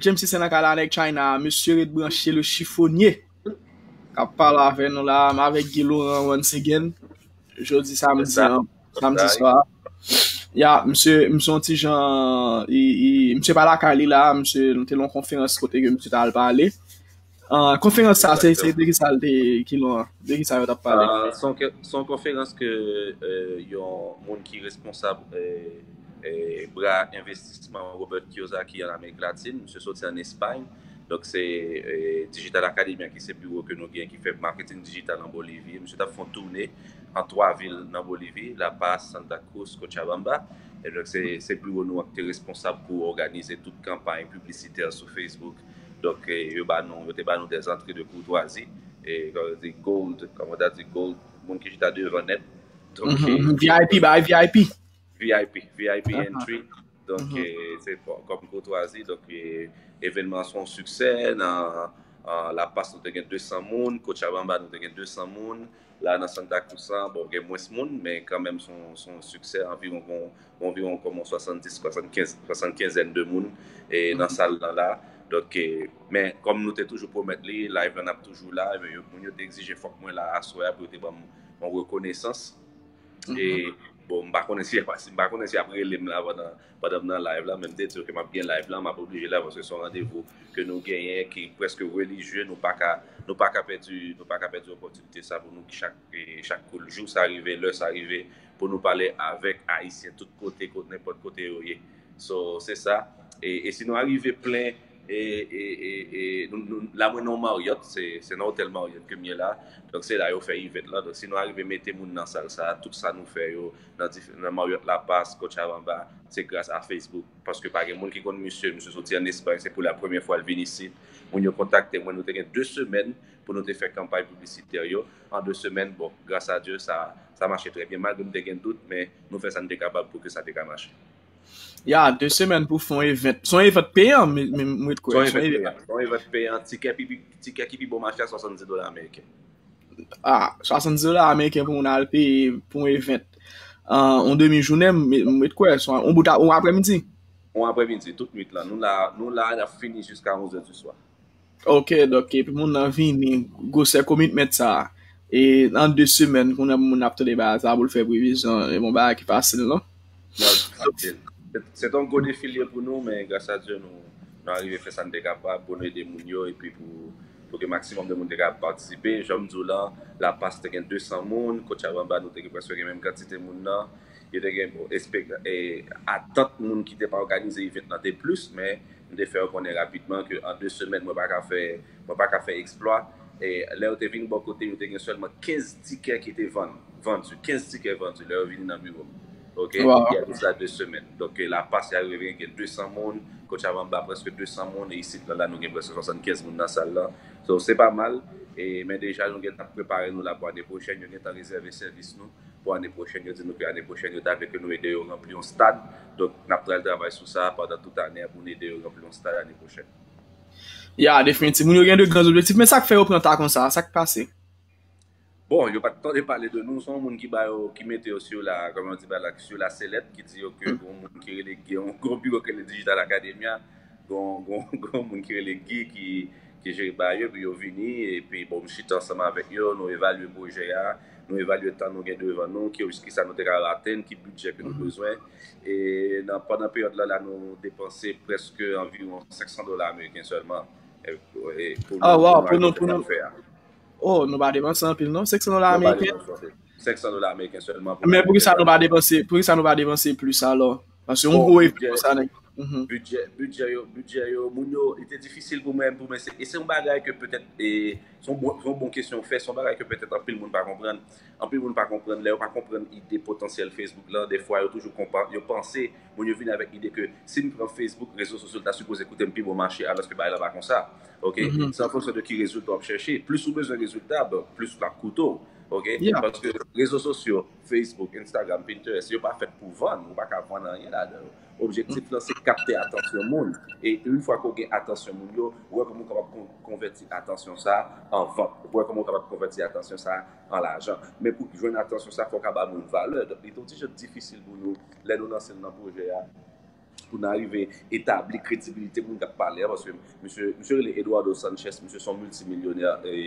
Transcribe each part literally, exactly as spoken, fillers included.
James Cisse nan kay la, nèg China, mesye ret branche le chifonye. K ap pale avè nou la, m avèk Guy Laurent once again. Jodi samdi an, samdi swa. Ya, misye, misye yon ti jan, i, i, misye pa lakay li la, misye, nou te nan yon konferans kote ke misye t al pale. Ah, konferans sa, se, se de ki sa l te, ki lon, de ki sa yo t ap pale? Ah, se yon ke- se yon konferans ke eh, yon moun ki responsab eh, eh, bra envestisman Robert Kiyosaki an Amerik Latin, misye soti an Espay. Donk se eh, Digital Academia ki se biwo ke nou gen ki fè maketing dijital an Bolivi. Misye t ap fè yon toune an twa vil nan Bolivi, La Paz, Santa Cruz, Cochabamba. E donk se se biwo nou an ki te responsab pou òganize tout kanpay piblisitè sou Facebook. Donk eh, yo ba nou, yo te ba nou des entrées de courtoisie. E kòm yo di gold, kòm yo ta di gold, moun ki chita devan nèt. Donk eh, V I P, bay V I P. V I P, V I P entry. Donk eh, se kòm koutwazi. Donk eh, evènman an se yon siksè. Nan an La Paz nou te gen de san moun, Cochabamba nou te gen de san moun. La nan Santa Cruz la, bon, gen mwens moun, men kanmenm se yon se yon siksè, anviwon gen anviwon kòman swasanndis, swasannkenz, swasannkenz de moun eh, nan sal lan la. Donk, eh, men kòm nou te toujou pwomèt li, live lan ap toujou la, men yo, moun yo te egzije fòk mwen la aswè a pou yo te ban m yon rekonesans. E bon, m pa konnen si, m pa konnen si y ap rele m la pandan, pandan m nan live la, men m te di yo ke m ap gen live la, m ap oblije la paske se yon randevou ke nou genyen ki prèske relijye, nou pa ka, nou pa ka pèdi, nou pa ka pèdi opòtinite sa pou nou chak, eh, chak kou jou sa rive, lè sa rive, pou nou pale avèk Ayisyen tout kote, kot nenpòt kote yo ye. So, se sa. E, e si nou arive plen, e, e, e, e nou, nou, la mwen nan Marriott, se, se nan otèl Marriott ke m ye la. Donk, se la yo fè event lan. Donk, si nou arive mete moun nan sal sa, tout sa nou fè yo, nan, dif- nan Marriott La Paz, Cochabamba, se gras a Facebook. Paske pa gen moun ki konn misye, misye soti an Espay, se pou la premyè fwa l vin isit. Moun yo kontakte mwen, nou te gen de semèn pou nou te fè kanpay piblisitè yo. An de semèn, bon, gras a Dye, sa, sa mache trè byen. Malgre m te gen dout, men nou fè sa n te kapab pou ke sa te ka mache. Ya, de semèn pou fè yon event. Se yon event peyan, men, men mwen kwè. Se yon event peyan. Se yon event peyan. Tikè pi, pi- tikè ki pi bon mache a swasanndis dola ameriken. Ah, swasanndis dola ameriken pou moun al peye pou yon event. Ah, yon demi jounen, m, m, mwen kwè, se yon bout a, yon aprèmidi. Yon aprèmidi, tout nwit lan. Nou la, nou la, n ap fini jiska onz è di swa. Ok, donk, epi moun nan vini, gwosè commitment sa. E nan de semèn, kounye a moun ap tande bagay sa pou l fè previzyon, e bon bagay ki fasil, non? Non, fasil. Se, se te yon gwo defi l ye pou nou, men gras a Dye, nou, nou arive fè sa n te kapab pou nou ede moun yo, epi pou, pou ke maksimòm de moun te kapab patisipe. Jan m di w lan, La Paz te gen de san moun, Cochabamba, nou te gen prèske gen menm kantite moun nan. Yo te gen, bon, espek, e, atant moun ki te pa òganize event lan te plis, men m te fè yo konnen rapidman ke an de semèn, mwen pa ka fè, mwen pa ka fè eksplwa. E lè yo te vin bò kote, yo te gen sèlman kenz tikè ki te vann, vandi, kenz tikè vandi lè yo vini nan biwo m. Ok? Wow. Y a de sa de semèn. Donk, e, La Paz, y a rive gen de san moun, Cochabamba, prèske de san moun, e isit la, la, nou gen prèske swasannkenz moun nan sal la. So, se pa mal, e, men deja, nou gentan prepare nou la pou ane pwochèn, yo gentan rezève sèvis nou. Pou ane pwochèn, yo di nou ke ane pwochèn, yo ta vle ke nou ede yo ranpli yon stad. Donk, n ap pral travay sou sa pandan tout ane a pou n ede yo ranpli yon stad ane pwochèn. Ya, definitif. Moun yo gen de gran objektif, men sa k fè yo pran ta konsa, sa k pase? Bon, yo pa t tande pale de nou, se yon moun ki ba yo, ki mete yo sou la, kòman yo di bagay la, sou la selèt, ki di yo ke gon moun ki rele, gen yon gwo biwo ki rele Digital Academia, gon, gon, gon moun ki rele Guy ki, ki jere bagay yo, epi yo vini, epi bon, m chita ansanm avèk yo, nou evalye pwojè a, nou evalye tan nou gen devan nou, ki, ki sa nou te ka atenn, ki bidjè ke nou bezwen. E nan, pandan peryòd la, la, nou depanse prèske anviwon senk san dola ameriken sèlman. E, e pou nou, pou nou, pou nou fè a. Oh, nou pa depanse anpil, non? Senk san dola ameriken? Senk san dola ameriken sèlman pou nou fè a. Men poukisa nou pa depanse, poukisa nou pa depanse plis alò? Paske yon gwo event konsa, nèg. Bidjè, bidjè yo, bidjè yo, moun yo, li te difisil pou mwen, pou mwen, se, e se yon bagay ke petèt, e, se yon bon, se yon bon kesyon w fè, se yon bagay ke petèt anpil moun pa konprann. Anpil moun pa konprann, lè yo pa konprann ide potansyèl Facebook lan, defwa yo toujou konpa, yo panse, moun yo vin avèk ide ke si m pran Facebook, rezo sosyo l ta sipoze koute m pi bon mache, alòske bagay la pa konsa. Ok? Se an fonksyon de ki rezilta w ap chèche. Plis ou bezwen rezilta, bon, plis l ap koute w. Ok? Paske rezo sosyo, Facebook, Instagram, Pinterest, yo pa fèt pou vann. Ou pa ka vann anyen ladan yo. Objektif lan, se kapte atansyon moun. E yon fwa ke w gen atansyon moun yo, ou wè kòman w kapab kon- konvèti atansyon sa a an vant. Ou wè kòman w kapab konvèti atansyon sa a an lajan. Men pou jwenn atansyon sa a, fò w ka ba moun valè. Donk, li te yon ti jan difisil pou nou lè nou lanse l nan pwojè a. pou n arive etabli kredibilite moun k ap pale a, paske misye, misye rele Eduardo Sanchez, misye se yon miltimilyonè e,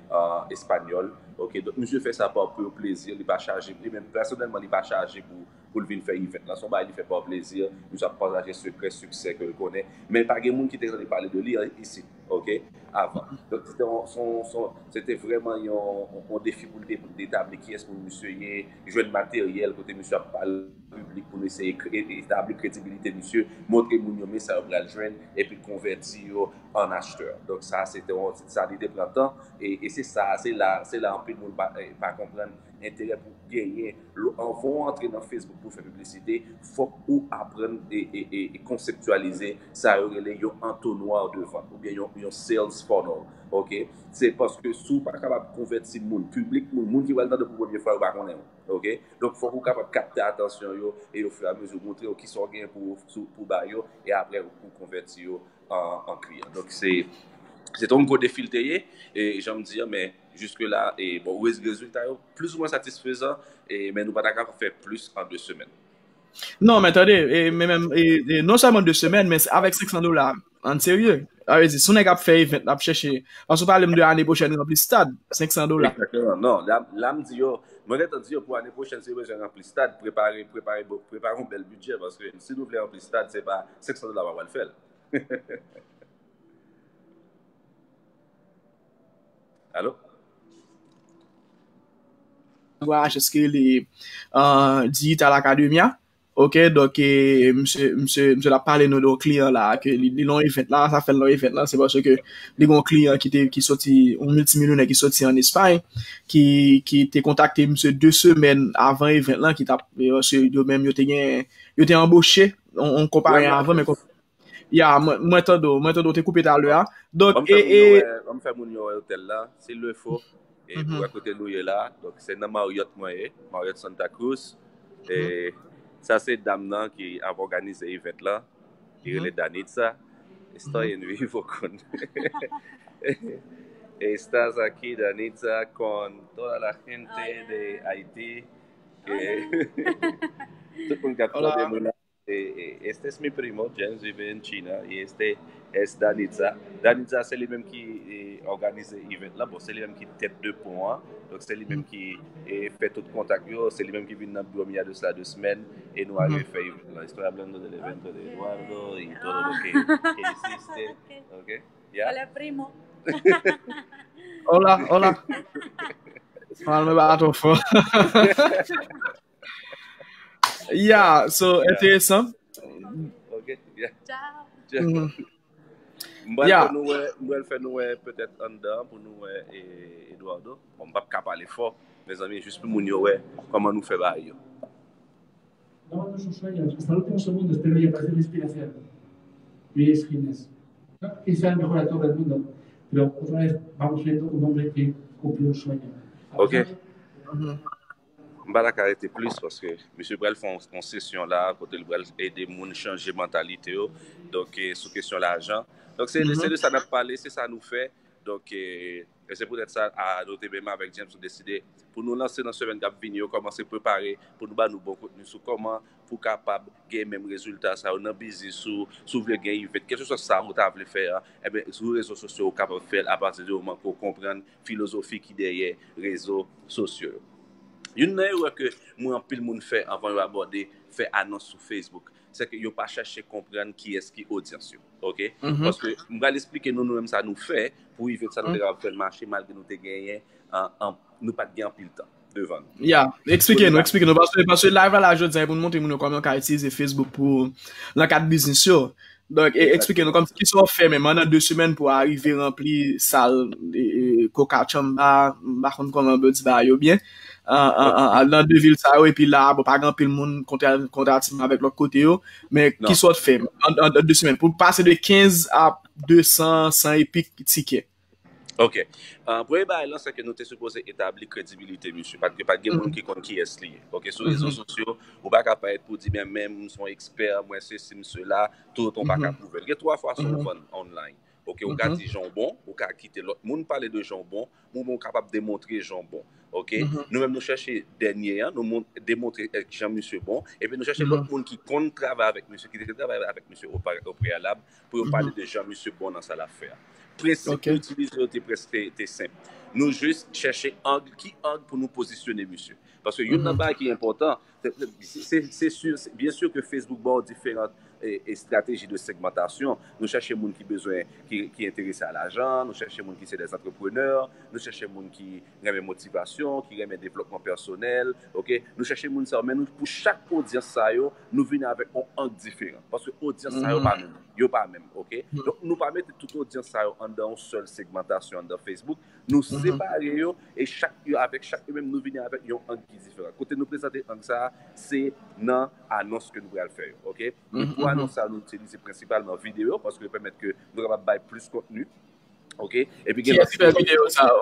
a, espanyòl. Ok, donk misye fè sa pa pou plezi, li pa chaje, li menm pèsonèlman, li pa chaje pou, pou l vin fè event la. Se yon bagay li fè pa plezi, misye ap pataje sekrè, siksè ke l konnen. Men pa gen moun ki te tande pale de li an, isit, ok, avan. Donk, se te yon, se yon, se yon, se te vrèman yon, yon defi pou l te, pou l te etabli kiyès moun misye ye, jwenn materyèl kote misye ap pale piblik pou nou eseye kre-, etabli kredibilite misye, montre moun yo men sa yo pral jwenn, epi konvèti yo an achtè. Donk sa, se te yon, sa li te pran tan, e, e se sa, se la, se la anpil moun pa, eh, pa konprann enterè pou genyen. Lo-, anvan w antre nan Facebook pou fè piblisite, fòk ou aprann e, e, e, e konseptyalize sa yo rele yon antonwa de vant, oubyen yon, yon sales funnel, ok? Se paske si w pa kapab konvèti moun, piblik moun, moun ki pral tande pou premye fwa, yo pa konnen w, ok? Donk, fòk ou kapab kapte atansyon yo e ofiramizi ou montre yo kisa w gen pou, sou, pou ba yo, e apre ou konvèti yo an, an kliyan. Donk, se, se te yon gwo defi l te ye, e jan m di an, men jiske la, e bon, rez-, rezilta yo plizoumwen satisfezan, e, men nou pa ta kapab fè plis an de semèn. Non, men tande, e, men menm, e, e, non sèlman de semèn, men avèk senk san dola, ann serye. Sa vle di, si yon nèg ap fè event, l ap chèche, paske w pale m de ane pwochèn ranpli stad, senk san dola. Egzakteman. Non, la, la m di yo, mwen gentan di yo pou ane pwochèn, si yo bezwen ranpli stad, prepare, prepare, prepare yon bèl bidjè, paske si nou vle ranpli stad, se pa senk san dola w ap pral fè l. Alo? Antouraj, eske li, euh, Digital Academia. Ok, donk, eh, misye, misye, misye t ap pale nou de yon kliyan la, ke li, li nan event la, sa fè l nan event la, se paske li gen yon kliyan ki te, ki soti, yon miltimilyonè ki soti an Espay, ki, ki te kontakte misye de semèn avan event la, ki t ap, eh, paske yo menm, yo te gen, yo te anboche yon, yon konpayi avan, men konpayi Ya, mwen, mwen tande w, mwen tande w te koupe talè a. Donk, ban m fè e, moun yo e, wè, ban m fè moun yo wè otèl la. Se Le Faux. E pou wè kote nou ye la. Donk, se nan Marriott mwen ye. Marriott Santa Cruz. E sa se dam nan ki ap òganize event la. Li rele Danitza. Estoy en vivo con. Estás aquí, Danitza, con toda la gente de Haití. Que... Tout moun k ap tande nou la. Eh, eh, este es mi primo, James vive en China, y este es Danitza. Danitza, se li menm ki, eh, òganize event la. Bon, se li menm ki tèt de pon an. Donk, se li menm ki, eh, fè tout kontak yo. Se li menm ki vin nan biwo m ya de sa de semèn. E nou arive fè event la. Estoy hablando del evento de Eduardo y todo lo que, que hiciste. Ok? Ya? Hola, primo. Hola, hola. Pale pa twò fò. Yeah, so, enteresan. Ok, yeah. Ciao. M pral fè nou wè, m pral fè nou wè petèt anndan pou nou wè, eh, Eduardo. Bon, m p ap ka pale fò, mezanmi, jis pou moun yo wè kòman nou fè bagay yo. Lavando sus sueños. Hasta el último segundo espero y aparece la inspiración. Luis Gines. Quizá el mejor actor del mundo, pero otra vez vamos viendo un hombre que cumplió un sueño. Ok. M pa ta ka rete plis paske misye pral fè yon, yon sesyon la kote l pral ede moun chanje mantalite yo. Donk, eh, sou kesyon lajan. Donk, se, se de sa n ap pale, se sa nou fè. Donk, eh, e se poutèt sa, a, nou te menm avèk James, nou deside pou nou lanse nan semèn k ap vini yo, kòmanse prepare pou nou ba nou bon kontni sou kòman pou kapab gen menm rezilta sa yo nan biznis ou, si w vle gen event, kèlkeswa sa ou ta vle fè a, enben, sou rezo sosyo, ou kapab fè l apati de moman ke w konprann filozofi ki dèyè rezo sosyo yo. Youn nan erè ke m wè anpil moun fè anvan yo abòde fè anons sou Facebook, se ke yo pa chèche konprann kiyès ki odyans yo. Ok? Paske m pral esplike nou, nou menm, sa nou fè pou event sa nou te kapab fè l mache malgre nou te genyen, an, an, nou pa t gen anpil tan devan nou. Ya, eksplike nou, eksplike nou. Paske, paske live la, la jodi a, e pou n montre moun yo kòman yo ka itilize Facebook pou, nan kad biznis yo. Donk, e, eksplike nou kòm kisa w fè menm, nan de semèn pou w arive ranpli sal, e, e, Coca Chamba, m pa konn kòman yo di bagay yo byen, an, an, an, an, nan de vil sa yo, epi la, bon, pa gen anpil moun kontra-, kontrateman avèk lòt kote yo, men kisa w t fè an, an, an de semèn, pou w pase de kenz a de san, san epik tikè? Ok. Ah, premye bagay lan, se ke nou te sipoze etabli kredibilite misye. Pa t, pa t gen moun ki konn kiyès li ye. Ok, sou rezo sosyo, ou pa ka parèt pou di, "Men, men, m se yon ekspè, mwen sesi, m sela," toutotan w pa ka pwouve l. Gen twa fason w vann online. Ok, ou ka di jan w bon, ou ka kite lòt moun pale de jan w bon, ou menm ou kapab demontre jan w bon. Ok, nou menm nou chèche dènye an, nou demontre jan misye bon, epi nou chèche lòt moun ki konn travay avèk misye, ki te travay avèk misye o preyalab, pou yo pale de jan misye bon nan sa l ap fè a. Prensip nou itilize yo te prèske te senp. Nou jis chèche ang, ki ang pou nou pozisyone misye. Paske youn nan bagay ki enpòtan, se si, byen si ke Facebook ba w diferan estrateji de segmantasyon. Nou chèche moun ki bezwen, ki, ki enterese a lajan, nou chèche moun ki se dè antreprenè, nou chèche moun ki renmen motivasyon, ki renmen devlopman pèsonèl, ok? Nou chèche moun sa yo, men nou, pou chak odyans sa yo, nou vin avèk yon ang diferan. Paske odyans sa yo pa menm, yo pa menm, ok? Donk, nou pa mete tout odyans sa yo anndan yon sèl segmantasyon anndan Facebook. Nou separe yo e chak yo avèk chak yo menm nou vini avèk yon ang ki diferan. Kote nou prezante ang sa a, se nan anons ke nou pral fè yo, ok? Men pou anons sa a, nou itilize prensipalman videyo paske yo pèmèt ke nou kapab bay plis kontni, ok? Epi gen lòt videyo sa yo.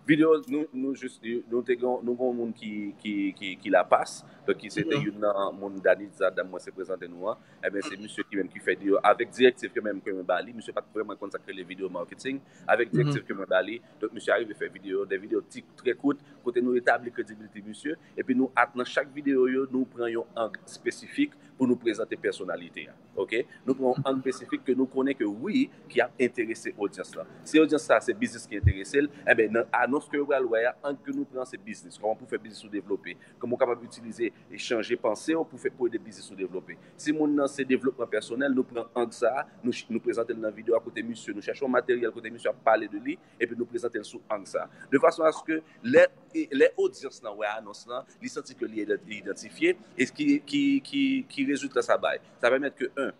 Videyo, nou, nou jis, nou te gen, nou gen yon moun ki, ki, ki, ki lapas, donk ki se te youn nan moun Danitza, dam mwen se prezante nou an. Ebyen, se misye ki menm ki fè videyo avèk direktiv ke menm ke mwen ba li. Misye pa t vrèman konn sa k rele videyo marketing. Avèk direktiv ke mwen ba li, donk misye arive fè videyo, de videyo ti, trè kout, kote nou etabli kredibilite misye. Epi nou, at, nan chak videyo yo, nou pran yon ang espesifik pou nou prezante pèsonalite a. Ok? Nou pran yon ang espesifik ke nou konnen ke wi, ki ap enterese odyans lan. Si odyans sa se biznis ki enterese l, enben, nan anons ke yo pral wè a, ang ke nou pran se biznis. Kòman pou fè biznis ou devlope? Kòman ou kapab itilize e chanje panse w pou fè, pou ede biznis ou devlope? Si moun nan se devlopman pèsonèl, nou pran ang sa a, nou, nou prezante l nan videyo a kote misye, nou chèche yon materyèl kote misye ap pale de li, epi nou prezante l sou ang sa a. De fason aske lè, lè odyans lan wè anons lan, li santi ke li idantifye, e ki, ki, ki, ki rezilta sa bay? Sa pèmèt ke, en,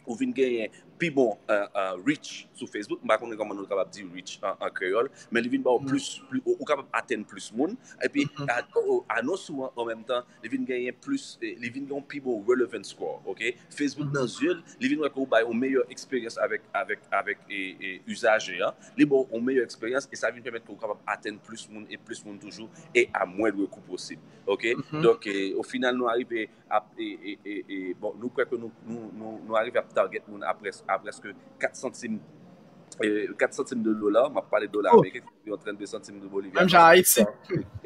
ou vin genyen pi bon, euh, euh, reach sou Facebook. M pa konnen kòman nou kapab di reach an, an kreyòl, men li vin ba w plis, pli, ou, ou kapab atenn plis moun. Epi, a, o, anons ou an, an menm tan, li vin genyen plis, eh, li vin gen yon pi bon relevant score, ok? Facebook nan zye l, li vin wè ke ou bay yon meyè eksperyans avèk, avèk, avèk, e, e, izaje an. Li ba w yon meyè eksperyans e sa vin pèmèt ke ou kapab atenn plis moun e plis moun toujou e a mwendre kou posib, ok? Donk, eh, o final, nou arive ap, e, e, e, e, bon, nou kwè ke nou, nou, nou, nou arive ap target moun a près-, a prèske kat santim, e, kat santim de dola, m ap pale dola ameriken, se enviwon trannde santim de bolivyà. Menm jan Ayiti.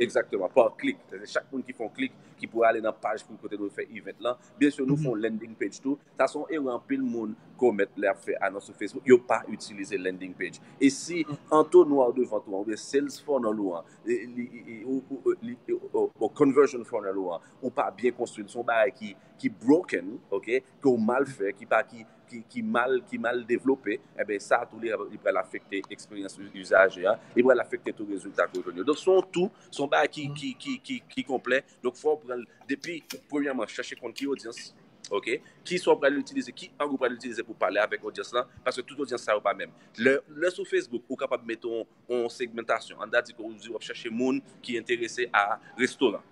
Egzakteman, pa klik. Se chak moun ki fè yon klik, ki pou ale nan paj pou kote nou fè event lan. Byen si, nou fè yon landing page tou. Sa se yon erè anpil moun komèt lè y ap fè anons sou Facebook. Yo pa itilize landing page. E si antonwa w devan tou an, oubyen sales funnel ou an, e, li, e, e, ou, ou, e, li, e, o, o conversion funnel ou an, ou pa byen konstwi l, se yon bagay ki, ki broken, ok, ke w mal fè, ki pa, ki, ki, ki mal, ki mal devlope, enben, sa tou li, li pral afekte eksperyans u-, izaje a, li pral afekte tou rezilta ke w jwenn yo. Donk, se yon tou, se yon bagay ki, ki, ki, ki, ki konplè. Donk, fò w pran l depi, premyèman, chèche konn ki odyans, ok? Kisa w pral itilize, ki ang ou pral itilize pou pale avèk odyans lan, paske tout odyans sa yo pa menm. Lè, lè sou Facebook, ou kapab mete yon, yon segmentasyon. Ann ta di ke ou di w ap chèche moun ki enterese a restoran.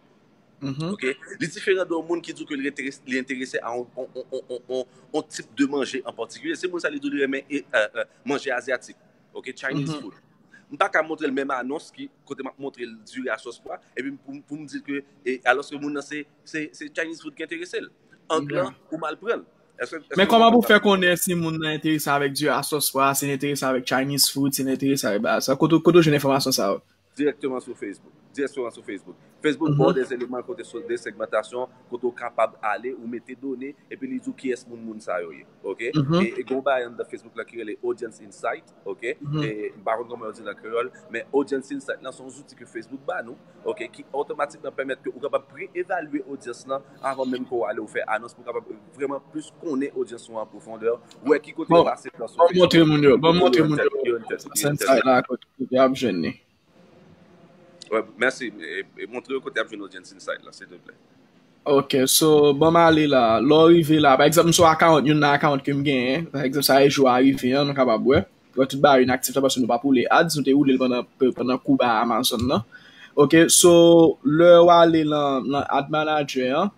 Ok? Li diferan de yon moun ki di w ke li enterese, li enterese a yon, yon, yon tip de manje an patikilye. Se moun sa li di w li renmen, e, e, e, manje azyatik. Ok? Chinese food. M pa ka montre l menm anons ki, kote m ap montre l diri a sòs pwa, epi pou, pou m di l ke, e, alòske moun nan se, se, se Chinese food ki enterese l. Ang lan, ou mal pran l. Èske, èske Men kòman pou w fè konnen si moun nan enterese avèk diri a sòs pwa, si l enterese avèk Chinese food, si l enterese avèk bagay sa? Kote, kote w jwenn enfòmasyon sa yo? Dirèkteman sou Facebook. Direkteman sou Facebook. Facebook ba w de eleman kote sou de segmentasyon, kote w kapab ale, ou mete done, epi li di w kiyès moun, moun sa yo ye. Ok? E, e gen yon bagay anndan Facebook la ki rele Audience Insight, ok? E, m pa konn kòman yo di l an kreyòl, men Audience Insight lan se yon zouti ke Facebook ba nou, ok, ki otomatikman pèmèt ke ou kapab pre-evalye odyans lan avan menm ke w ale ou fè anons pou w kapab vrèman plis konnen odyans ou an pwofondè, wè ki kote yo pase nan sou Facebook. Bon, montre moun yo, bon, montre moun yo. Audience Insight la, kote y ap jwenn li. Wè, mèsi. E, e montre yo kote y ap jwenn Audience Insight la, silvouplè. Ok, so, ban m ale la. Lè w rive la, pa egzanp, m sou account, youn nan account ke m genyen. Pa egzanp, sa e jou a rive an, nou kapab wè. Wè tout bagay yo inaktif la, paske nou pa poule ads, nou te woule l pandan, pandan kou ba Amazon nan. Ok, so, lè w ale lan, lan Ad Manager an,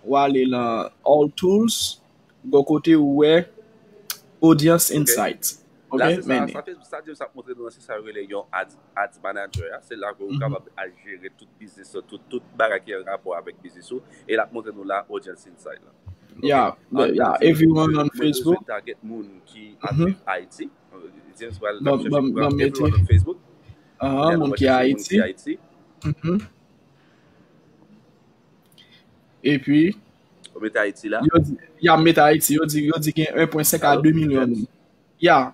w ale lan All Tools, gon kote ou wè Audience Insight. Ok, la, se sa, men sa Facebook, sa James ap montre nou an, se sa yo rele yon ads, ads manager a. Se la ke ou kapab al jere tout biznis ou, tout, tout bagay ki an rapò avèk biznis ou. E l ap montre nou la Audience Insight la. Ok? Yeah, yeah, everyone on Facebook. Target moun ki ap viv Ayiti. James pral ap chèche pou pran everyone on Facebook. Ahan, moun ki Ayiti. Mhm. Epi, ou mete Ayiti la? Yo di, y ap mete Ayiti. Yo di, yo di gen en pwen senk a de milyon moun. Ya.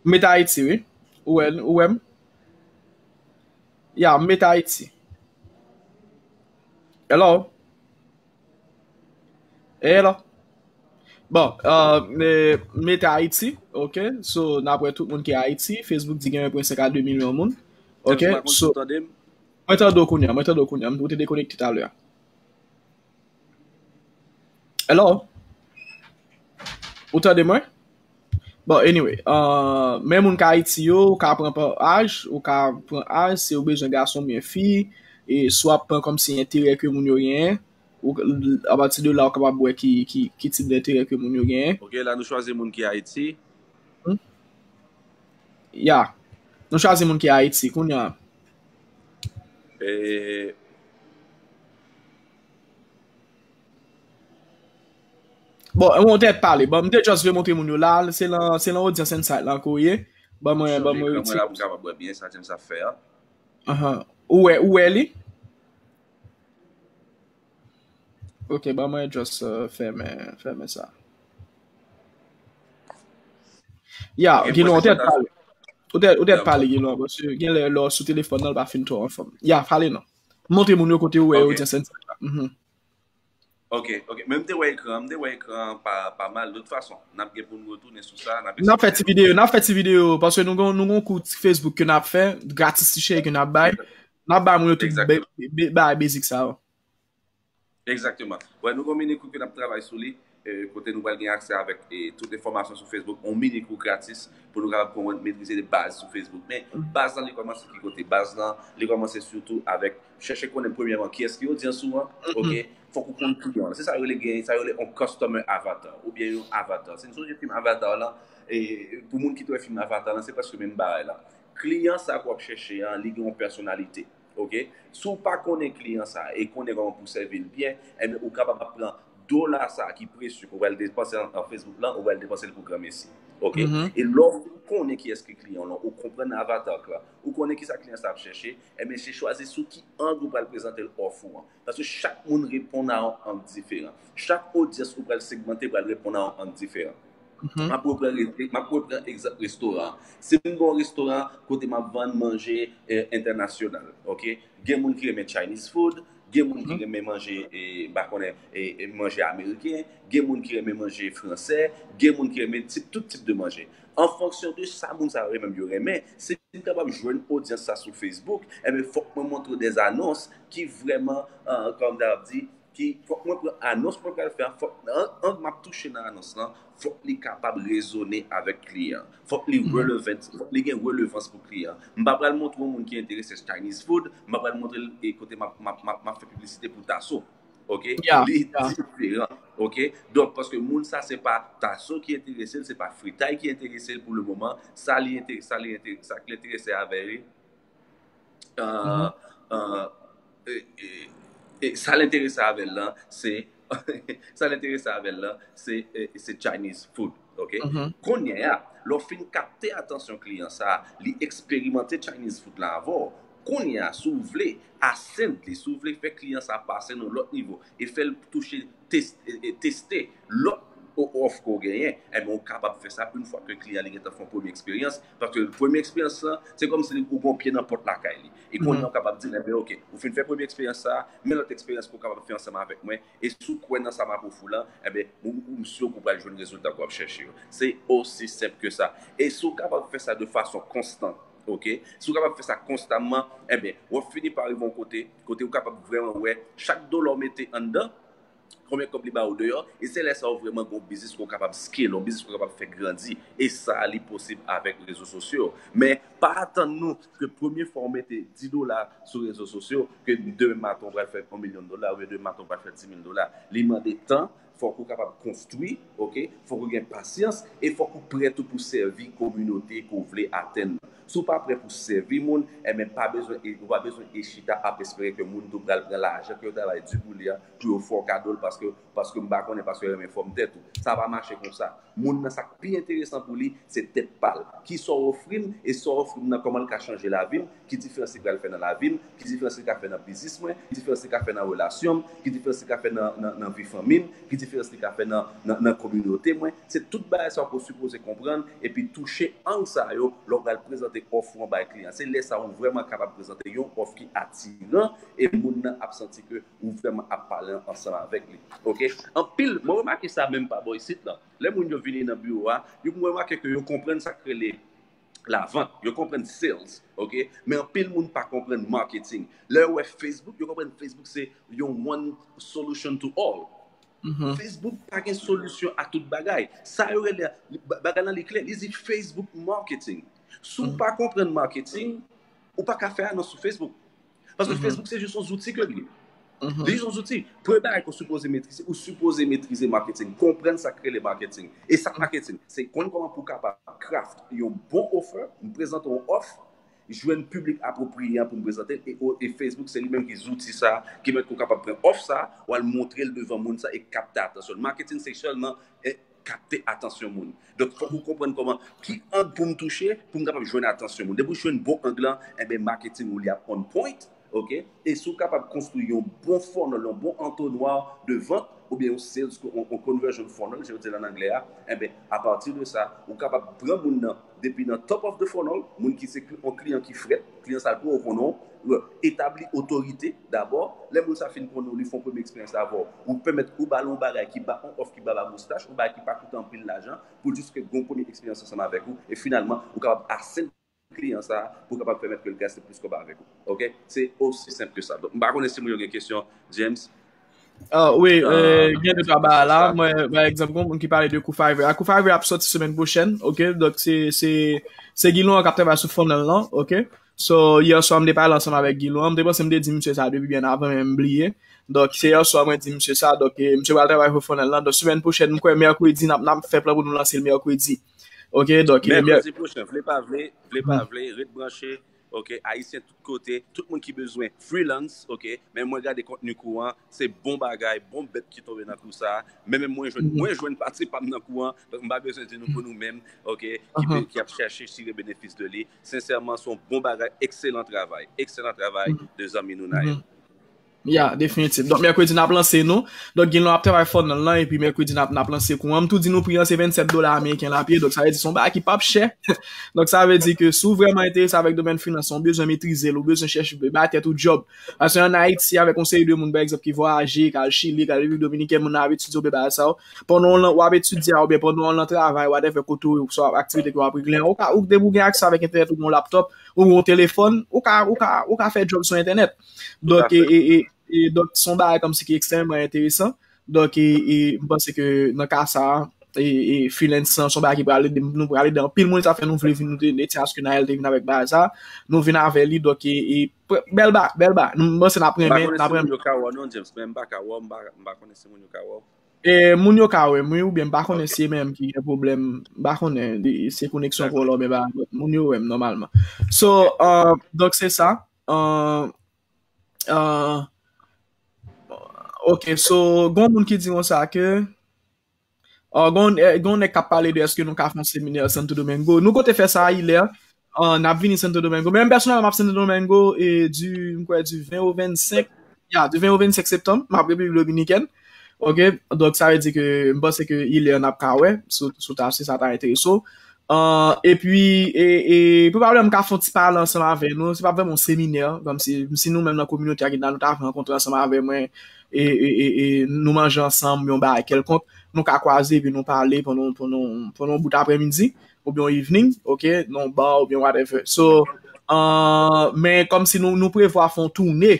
M mete Ayiti, wi. Ou wè, ou wè m? Ya, m mete Ayiti. Hello? Hello? Bon, euh, m mete Ayiti, ok? So, n ap wè tout moun ki Ayiti. Facebook di gen en pwen senk a de milyon moun. Ok? So, mwen tande w kounye a, mwen tande w kounye a. Ou te dekonekte talè a. Hello? Ou tande mwen? Bon, anyway, euh, men moun k Ayiti yo, ou ka pran pa aj, ou ka pran aj, si ou bezwen gason byen fi, e si w ap pran kòmsi enterè ke moun yo genyen, ou, apati de la, ou kapab wè ki, ki, ki tip denterè ke moun yo genyen. Ok, la nou chwazi moun ki Ayiti. Hmm? Ya. Nou chwazi moun ki Ayiti, kounye a. E, Bon, mwen te pale. Bon, m te just vle montre moun yo la, se lan, se lan Audience Insight lan ke w ye. Ban mwen, ban mwen ekran mwen la pou m kapab wè byen sa James ap fè a. Ahan. Ou wè, ou wè li? Ok, ban mwen just, euh, fèmen, fèmen sa. Ya, ok, Guilon, ou te pale. Ou te, ou te pale, Guilon, paske gen lè lè w sou telefòn nan, l pa fin twò anfòm. Ya, pale non. Montre moun yo kote ou wè Audience Insight la. Mhm. Ok, ok. Men m te wè ekran, m te wè ekran pa, pa mal. De tout fason, n ap gen pou n retounen sou sa. N ap fè ti videyo, n ap fè ti videyo, paske nou gon, nou gon kou Facebook ke n ap fè, gratis ti cheri ke n ap bay. N ap bay moun yo tout bagay basic sa yo. Egzakteman. Wè, nou gon mini kou ke n ap travay sou li, eh, kote nou pral gen aksè avèk, eh, tout enfòmasyon sou Facebook, yon mini kou gratis pou nou kapab konprann metrize de baz sou Facebook. Men baz lan, li kòmanse ki kote? Baz lan, li kòmanse sitou avèk chèche konnen premyèman kiyès ki odyans ou an, ok? Fòk ou konn kliyan an. Se sa yo rele gen, sa yo rele yon customer avatar, oubyen yon avatar. Si n sonje fim Avatar lan, e pou moun ki te wè fim Avatar lan, se prèske menm bagay la. Kliyan sa ke w ap chèche an, li gen yon pèsonalite, ok? Si w pa konnen kliyan sa e konnen kòman pou w sèvi l byen, enben, ou kapab ap pran dola sa ki presye ke w pral depanse an, an Facebook lan, ou pral depanse l pou granmesi, ok? E lè w fin konnen kiyès ki kliyan w lan, ou konprann avatar la, ou konnen kisa kliyan sa ap chèche, enben, se chwazi sou ki ang ou pral prezante l òf ou an. Paske chak moun reponn a yon ang diferan. Chak odyans ou pral segmante pral reponn a yon ang diferan. M ap repran re-, m ap repran egzanp restoran. Si m gen yon restoran kote m ap vann manje, eh, entènasyonal, ok? Gen moun ki renmen Chinese food, gen moun ki renmen manje, eh, m pa konnen, eh, eh, manje ameriken, gen moun ki renmen manje fransè, gen moun ki renmen tip, tout tip de manje. An fonksyon de sa moun sa yo menm yo renmen, si m kapab jwenn odyans sa sou Facebook, enben, fòk mwen montre de anons ki vrèman, eh, kòm ta ap di, ki, fòk mwen pran anons mwen pral fè a, fòk ang, ang m ap touche nan anons lan, fòk li kapab rezone avèk kliyan an. Fòk li relevant, fòk li gen relevans pou kliyan an. M pa pral montre yon moun ki enterese Chinese food, m pa pral montre l, e, kote m ap, m ap, m ap, m ap fè piblisite pou Tasso. Ok? Li diferan. Ok? Donk, paske moun sa se pa Tasso ki enterese l, se pa fritay ki enterese l pou le moman. Sa li enterese, sa li enterese, sa k enterese avè li, eh, eh, eh, eh, sa l enterese avè l lan, se, sa l enterese avè l lan, se, eh, se Chinese food, ok? Kounye a, lè w fin kapte atansyon kliyan sa, li eksperimante Chinese food la avè w. Kounye a, si w vle, ascend li, si w vle fè kliyan sa pase nan lòt nivo e fè l touche tes-, e, e, teste lòt o-, òf ke w genyen, enben, ou kapab fè sa yon fwa ke kliyan li gentan fè yon premye eksperyans. Paske premye eksperyans lan, se kòmsi li, ou gon pye nan pòt lakay li. E kounye a, ou kapab di l, enben, ok, ou fin fè premye eksperyans sa, men lòt eksperyans ke w kapab fè ansanm avèk mwen. E si w kwè nan sa m ap ofri w lan, enben, ou, ou, m si ke w pral jwenn rezilta ke w ap chèche yo. Se osi senp ke sa. E si w kapab fè sa de fason konstan, ok? Si w kapab fè sa konstamman, enben, w ap fini pa rive yon kote, kote ou kapab vrèman wè chak dola w mete anndan, konbyen kòb li ba w deyò, e se lè sa w vrèman gen yon biznis ke w kapab scale, yon biznis ke w kapab fè grandi. E sa, li posib avèk rezo sosyo. Men, pa atann nou ke premye fwa w mete dis dola sou rezo sosyo, ke demen maten w pral fè yon milyon dola, oubyen demen maten w pral fè dis mil dola. Li mande tan, fòk ou kapab konstwi, ok? Fòk ou gen pasyans, e fòk ou prè tou pou sèvi kominote ke w vle atenn nan. Si w pa prè pou sèvi moun, enben, pa bezwen, ou pa bezwen e chita ap espere ke moun tou pral pran lajan ke yo travay di pou li a, pou yo fè w kado l, paske yo, paske m pa konnen, paske yo renmen fòm tèt ou. Sa pa mache konsa. Moun nan, sa k pi enteresan pou li, se tèt pa l. Kisa w ofri m, e sa w ofri m nan, kòman l ka chanje lavi m, ki diferans li pral fè nan lavi m, ki diferans li ka fè nan biznis mwen, ki diferans li ka fè nan relasyon m, ki diferans li ka fè nan, nan, nan vi fanmi m, ki diferans li ka fè nan, nan, nan kominote mwen. Se tout bagay sa w sipoze konprann, epi touche ang sa yo, lè w pral prezante òf ou an bay kliyan. Se lè sa ou vrèman kapab prezante yon òf ki atiran, e moun nan ap santi ke ou vrèman ap pale ansanm avèk li. Ok? Anpil, mwen remake sa menm pa bò isit la. Lè moun yo vini nan biwo a, yo, mwen remake ke yo konprann sa k rele lavant, yo konprann sales, ok? Men anpil moun pa konprann marketing. Lè yo wè Facebook, yo konprann Facebook se yon one solution to all. Facebook pa gen solisyon a tout bagay. Sa yo rele, bagay nan li klè, li di Facebook marketing. Si w pa konprann marketing, ou pa ka fè anons sou Facebook. Paske Facebook se jis yon zouti ke li ye. Li jis yon zouti. Premye bagay ke w sipoze metrize, ou sipoze metrize marketing, konprann sa k rele marketing. E sa k marketing, se konn kòman pou w kapab craft yon bon offer, m prezante yon òf, jwenn piblik apwopriye an pou m prezante l, e, e Facebook se li menm ki zouti sa, ki pèmèt ke w kapab pran òf sa, w al montre l devan moun sa e kapte atansyon l. Marketing se sèlman, e, kapte atansyon moun. Donk, fòk ou konprann kòman, ki ang pou m touche, pou m kapab jwenn atansyon moun. Depi w jwenn bon ang lan, enben, marketing ou li ap on point, ok? E si w kapab konstwi yon bon funnel, yon bon antonwa de vant, oubyen yon sales, yon, yon conversion funnel, jan yo di l an anglè a, enben, apati de sa, ou kapab pran moun nan depi nan top of the funnel, moun ki se kli-, yon kliyan ki frèt, kliyan sa l poko konnen w, etabli otorite dabò. Lè moun sa fin konnen w, li fè yon premye eksperyans avè w, ou pèmèt ou ba l yon bagay ki ba, yon òf ki ba ba moustach, yon bagay ki pa koute anpil lajan, pou jis ke gon premye eksperyans ansanm avèk ou, e finalman, ou kapab asèn kliyan sa pou kapab pèmèt ke l gaste plis kòb avèk ou. Ok? Se osi senp ke sa. Donk, m pa konnen si moun yo gen kesyon, James. Ah, wi, euh, gen de twa bagay la. Mwen, pa egzanp, gon moun ki pale de kou Fiverr. A, kou Fiverr ap sòti semèn pwochèn, ok? Donk, se, se, se Guilon an k ap travay sou funnel lan, ok? So, yè swa, m te pale ansanm avèk Guilon an. M te panse m te di misye sa depi byen avan, men m bliye. Donk, se yè swa mwen di misye sa. Donk, eh, misye pral travay pou funnel lan. Donk, semèn pwochèn, m kwè mèkredi, n ap, n ap fè plan pou nou lanse l mèkredi. Ok, donk, eh, mè- Mèkredi pwochèn, vle pa vle, vle pa vle, ret branche. Ok, Ayisyen tout kote, tout moun ki bezwen freelance, ok, men mwen gade kontni kou an, se bon bagay, bon bèt ki tonbe nan kou sa. Men menm mwen jwenn, mwen jwenn pati pa m nan kou an, donk m pa bezwen di nou pou nou menm, ok, ki pe- ki ap chèche tire benefis de li. Sensèman, se yon bon bagay, ekselan travay, ekselan travay de zanmi nou Naël. Ya, definitif. Donk, mèkredi, n ap lanse nou. Donk, Guilon ap travay funnel lan, epi mèkredi, n ap, n ap lanse kou an. M tou di nou pri an se vennsèt dola ameriken l ap ye, donk, sa vle di se yon bagay ki p ap chè. Donk, sa vle di ke si w vrèman enterese avèk domèn finans, ou bezwen metrize l, ou bezwen chèche bay tèt ou djòb. Paske ann Ayiti, avèk yon seri de moun, pa egzanp, ki vwayaje, k al Chili, k al Repiblik Dominikèn, moun nan ap etidye oubyen bagay sa yo. Pandan w lan, w ap etidye a, oubyen pandan w lan travay, whatever, kote w, swa aktivite ke w ap regle an, ou ka, ou depi w gen aksè avèk entènèt, ou gen yon laptop, ou gen yon telefòn, ou ka, ou ka, ou ka fè djòb sou entènèt. Donk, e, e, e, e, donk, se yon bagay kòmsi ki ekstrèmman enteresan. Donk, e, e, m panse ke nan ka sa a, e, e, freelance lan, se yon bagay ki pral ede, nou pral ede anpil moun, sa fè nou vle vin, nou te, te aske Naël te vin avèk bagay sa, nou vin avè li, donk, e, e, bèl ba, bèl ba, m panse n ap renmen, n ap renmen. M pa konnen si moun yo ka wè w non, James, men m pa ka wè w, m pa, m pa konnen si moun yo ka wè w. E, moun yo ka wè m, wi, oubyen m pa konnen si e menm ki gen pwoblèm, m pa konnen, se koneksyon pwoblèm, men ba, moun yo wè m nòmalman. So, euh, donk, se sa. Euh, Ah, ok, so, gon moun ki di konsa ke, ah, gon, eh, gon nèg k ap pale de èske nou ka fè yon seminè Santo Domingo. Nou konte fè sa, Hilaire. Ah, n ap vini Santo Domingo. Men m pèsonèlman, m ap Santo Domingo, e di, m kwè, di ven o vennsenk, ya, di ven o vennsenk septanm, m ap Repiblik Dominikèn. Ok, donk sa vle di ke m panse ke Hilaire n ap ka wè, sou, sou ta, si sa ta enterese w. Ah, epi, e, e, pwobableman m ka fè yon ti pale ansanm avè nou. Se pa vrèman yon seminè, kòmsi, si nou menm nan kominote a ki la, nou ta vle rankontre ansanm avè mwen, e, e, e, e nou manje ansanm yon bagay kèlkonk, nou ka kwaze epi nou pale pandan, pandan, pandan yon bout aprèmidi, oubyen yon evening, ok, nan yon bar, oubyen whatever. So, ah, men kòmsi nou, nou prevwa fè yon toune,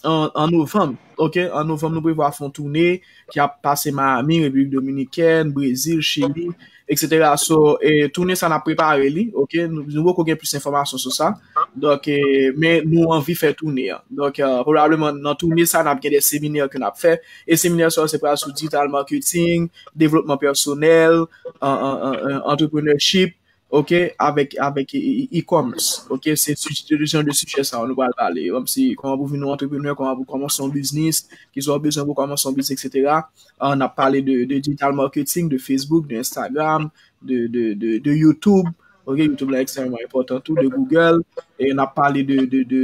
an, an novanm, ok? An novanm, nou prevwa fè yon toune ki ap pase Miami, Repiblik Dominikèn, Brezil, Chili, etsetera. So, e, toune sa n ap prepare li, ok? Nou, nou poko gen plis enfòmasyon sou sa. Donk, e, men nou anvi fè toune an. Donk, e, pwobableman nan toune sa, n ap gen de seminè ke n ap fè. E seminè sa yo, se pral sou digital marketing, devlopman pèsonèl, an, an, an, an, entrepreneurship, ok, avèk, avèk e, e, e-commerce, ok, se sijè, de jan de sijè sa yo nou pral pale, kòm si, kòman pou vin yon antreprenè, kòman pou kòmanse yon biznis, ki sa w bezwen pou kòmanse yon biznis, et cetera. Ah, n ap pale de, de digital marketing, de Facebook, de Instagram, de, de, de, de YouTube, ok, YouTube la ekstrèmman enpòtan tou, de Google, e n ap pale de, de, de,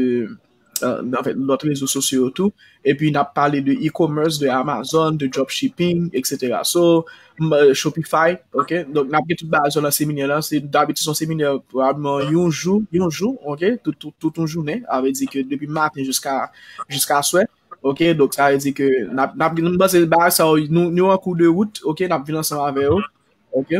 euh, anfèt, lòt rezo sosyo yo tou. Epi n ap pale de e-commerce, de Amazon, de dropshipping, et cetera. So, m, euh, Shopify, ok? Donk, n ap gen tout bagay sa yo nan seminè la. Se dabitid se yon seminè pwobableman yon jou, yon jou, ok? Tout, tout, tout yon jounen. Sa vle di ke depi maten jiska, jiska swè, ok? Donk, sa vle di ke n ap, n ap, m panse bagay sa yo, nou, nou an kou de wout, ok? N ap vin ansanm avè yo, ok?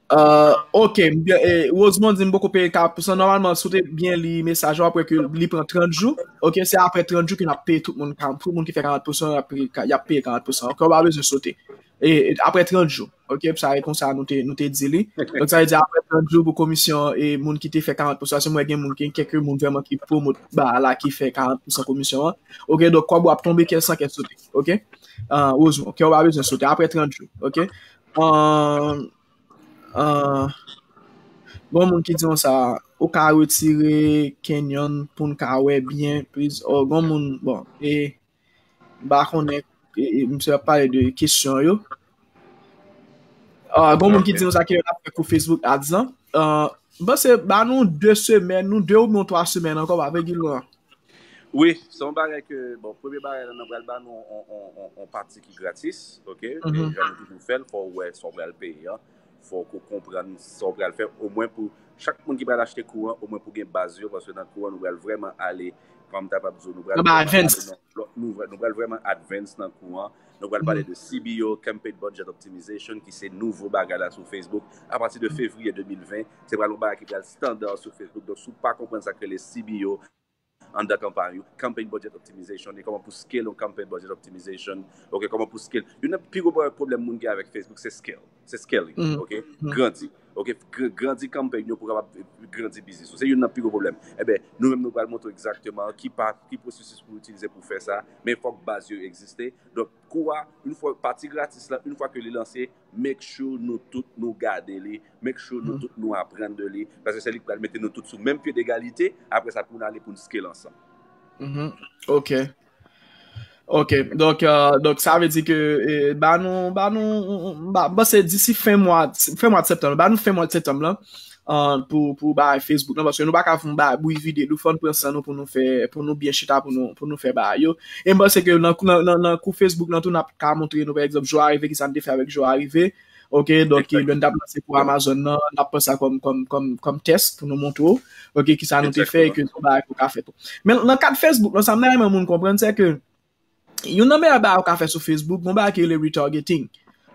Euh, ok, m byen, e, Rosemond di m poko peye karant pou san. Nòmalman, si w te byen li mesaj la, w ap wè ke li pran trant jou. Ok, se apre trant jou ke n ap peye tout moun, ka- tout moun ki fè karant pou san, y ap peye, y ap peye karant pou san. Ok, w pa bezwen sote. E, e apre trant jou, ok, sa e konsa nou te, nou te di li. Donk, sa vle di apre trant jou pou komisyon e moun ki te fè karant pou san, si mwen gen moun, gen kèk moun vrèman ki pwomot ba la, ki fè karant pou san komisyon an. Ok, donk kòb ou ap tonbe kè san kè sote. Ok? Ah, Rosemond, ok, w pa bezwen sote. Apre trant jou, ok? Ah, Ah, gon moun ki di konsa, ou ka retire Canyon pou n ka wè byen plis. Oh, gon moun, bon, e, m pa konnen, e, e, misye ap pale de kesyon yo. Ah, gon moun ki di konsa ke yo ap fè kou Facebook Ads lan. Ah, m panse, ba nou de semèn, nou de oubyen twa semèn ankò, pa vegil lan. Wi, se yon bagay ke, bon, premye bagay la, nou pral ba nou yon, yon, yon, yon, yon pati ki gratis, ok? E jan nou toujou fè l, fò w wè sa w pral peye an, fò w konprann sa w pral fè, omwen pou chak moun ki pral achte kou an, omwen pou gen baz yo, paske nan kou an, nou pral vrèman ale, kòm m ta pap di w, nou pral vrèman ale nan, nou, nou pral vrèman advance nan kou an, nou pral pale de C B O, Campaign Budget Optimization, ki se nouvo bagay la sou Facebook, apati de fevriye de mil ven, se pral yon bagay ki pral standard sou Facebook, donk si w pa konprann sa k rele C B O, anndan kanpay ou, campaign budget optimization, e kòman pou scale yon campaign budget optimization, ok, kòman pou scale. Youn nan pi gwo pwoblèm moun gen avèk Facebook, se scale, se scaling, ok, grandi, ok, gr- grandi campaign yo pou kapab grandi biznis ou. Se youn nan pi gwo pwoblèm. Ebyen, nou menm nou pral montre w egzakteman ki pa, ki pwosesis pou w itilize pou w fè sa, men fòk baz yo egziste. Donk, kou a, yon fwa, pati gratis la, yon fwa ke li lanse, make sure nou tout nou gade li, make sure nou tout nou aprann de li, paske se li ki pral mete nou tout sou menm pye degalite, apre sa pou n ale pou n scale ansanm. Ok. Ok, donk, euh, donk sa vle di ke, eh, ba nou, ba nou, ba, ba se disi fen mwa, fen mwa de septanm, ba nou fen mwa de septanm lan, euh, pou, pou bay Facebook lan, paske nou pa ka fè yon bagay bri vide, nou fò n pran san nou pou nou fè, pou nou byen chita, pou nou, pou nou fè bagay yo. E m panse ke nan, nan, nan, nan kou Facebook lan tou, n ap ka montre nou, pa egzanp, jou arive, ki sa n te fè avèk jou arive. Ok, donk, lè n t ap lanse pou Amazon nan, n ap pran sa kòm, kòm, kòm, kòm tès pou nou montre w, ok, ki sa nou te fè e ke se yon bagay ke w ka fè tou. Men nan kad Facebook lan, sa m ta renmen moun konprann, se ke youn nan meyè bagay ou ka fè sou Facebook, gon bagay ki rele retargeting.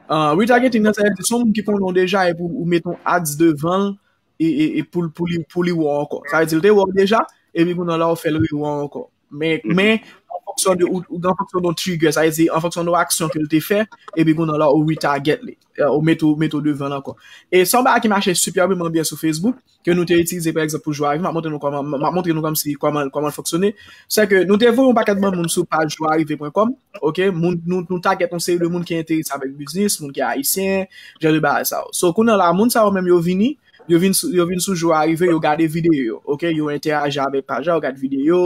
Ah, retargeting nan, sa vle di se yon moun ki konnen w deja epi ou mete yon ads devan l e, e, e pou, pou li, pou li wè w ankò. Sa vle di l te wè w deja, epi kounye a la ou fè l rewè w ankò. Men, men, an fonksyon de, ou, ou, an fonksyon de yon trigger, sa vle di an fonksyon de yon aksyon ke l te fè, epi kounye a la ou retarget li, eh, ou mete, ou mete w devan l ankò. E se yon bagay ki mache sipèman byen sou Facebook, ke nou te itilize, pa egzanp, pou jou arive, m ap montre nou kòman, m ap montre nou kòmsi, kòman, kòman l fonksyone. Se ke nou te voye yon pakèt bann moun sou paj jou arive pwen kòm, ok? Moun, nou, nou target yon seri de moun ki enterese avèk biznis, moun ki ayisyen, jan de bagay sa yo. So, kounye a la, moun sa yo menm, yo vini, yo vin sou, yo vin sou jou arive, yo gade videyo yo, ok? Yo entèyaji avèk paj la, yo gade videyo,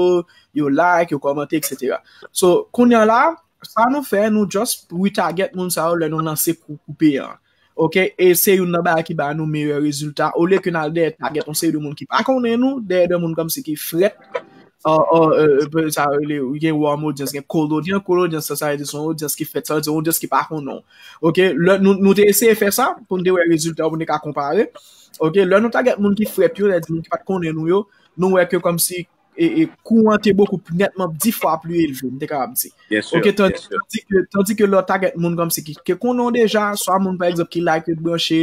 yo like, yo kòmante, et cetera. So, kounye a la, sa nou fè, nou just retarget moun sa yo lè nou lanse kou, kou peyan an. Ok, e se youn nan bagay ki ba nou meyè rezilta. Olye ke n al dèyè target yon seri de moun ki pa konnen nou, dèyè de moun kòmsi ki frèt, euh, euh, euh, pe- sa rele, gen warm audience, gen cold audience, cold audience, sa, sa vle di se yon audience ki frèt, sa vle di yon audience ki pa konnen w. Ok, lè nou, nou te eseye fè sa, pou n te wè rezilta yo, pou n te ka konpare. Ok, lè nou target moun ki frèt yo, sa vle di moun ki pa t konnen nou yo, nou wè ke kòmsi e, e kou an te bokou nètman dis fwa pli elve, m te kapab di. Ok, tandi, tandi ke, tandi ke lè w target moun kòmsi ki, ke konnen w deja, swa moun, pa egzanp, ki like, yo t branche,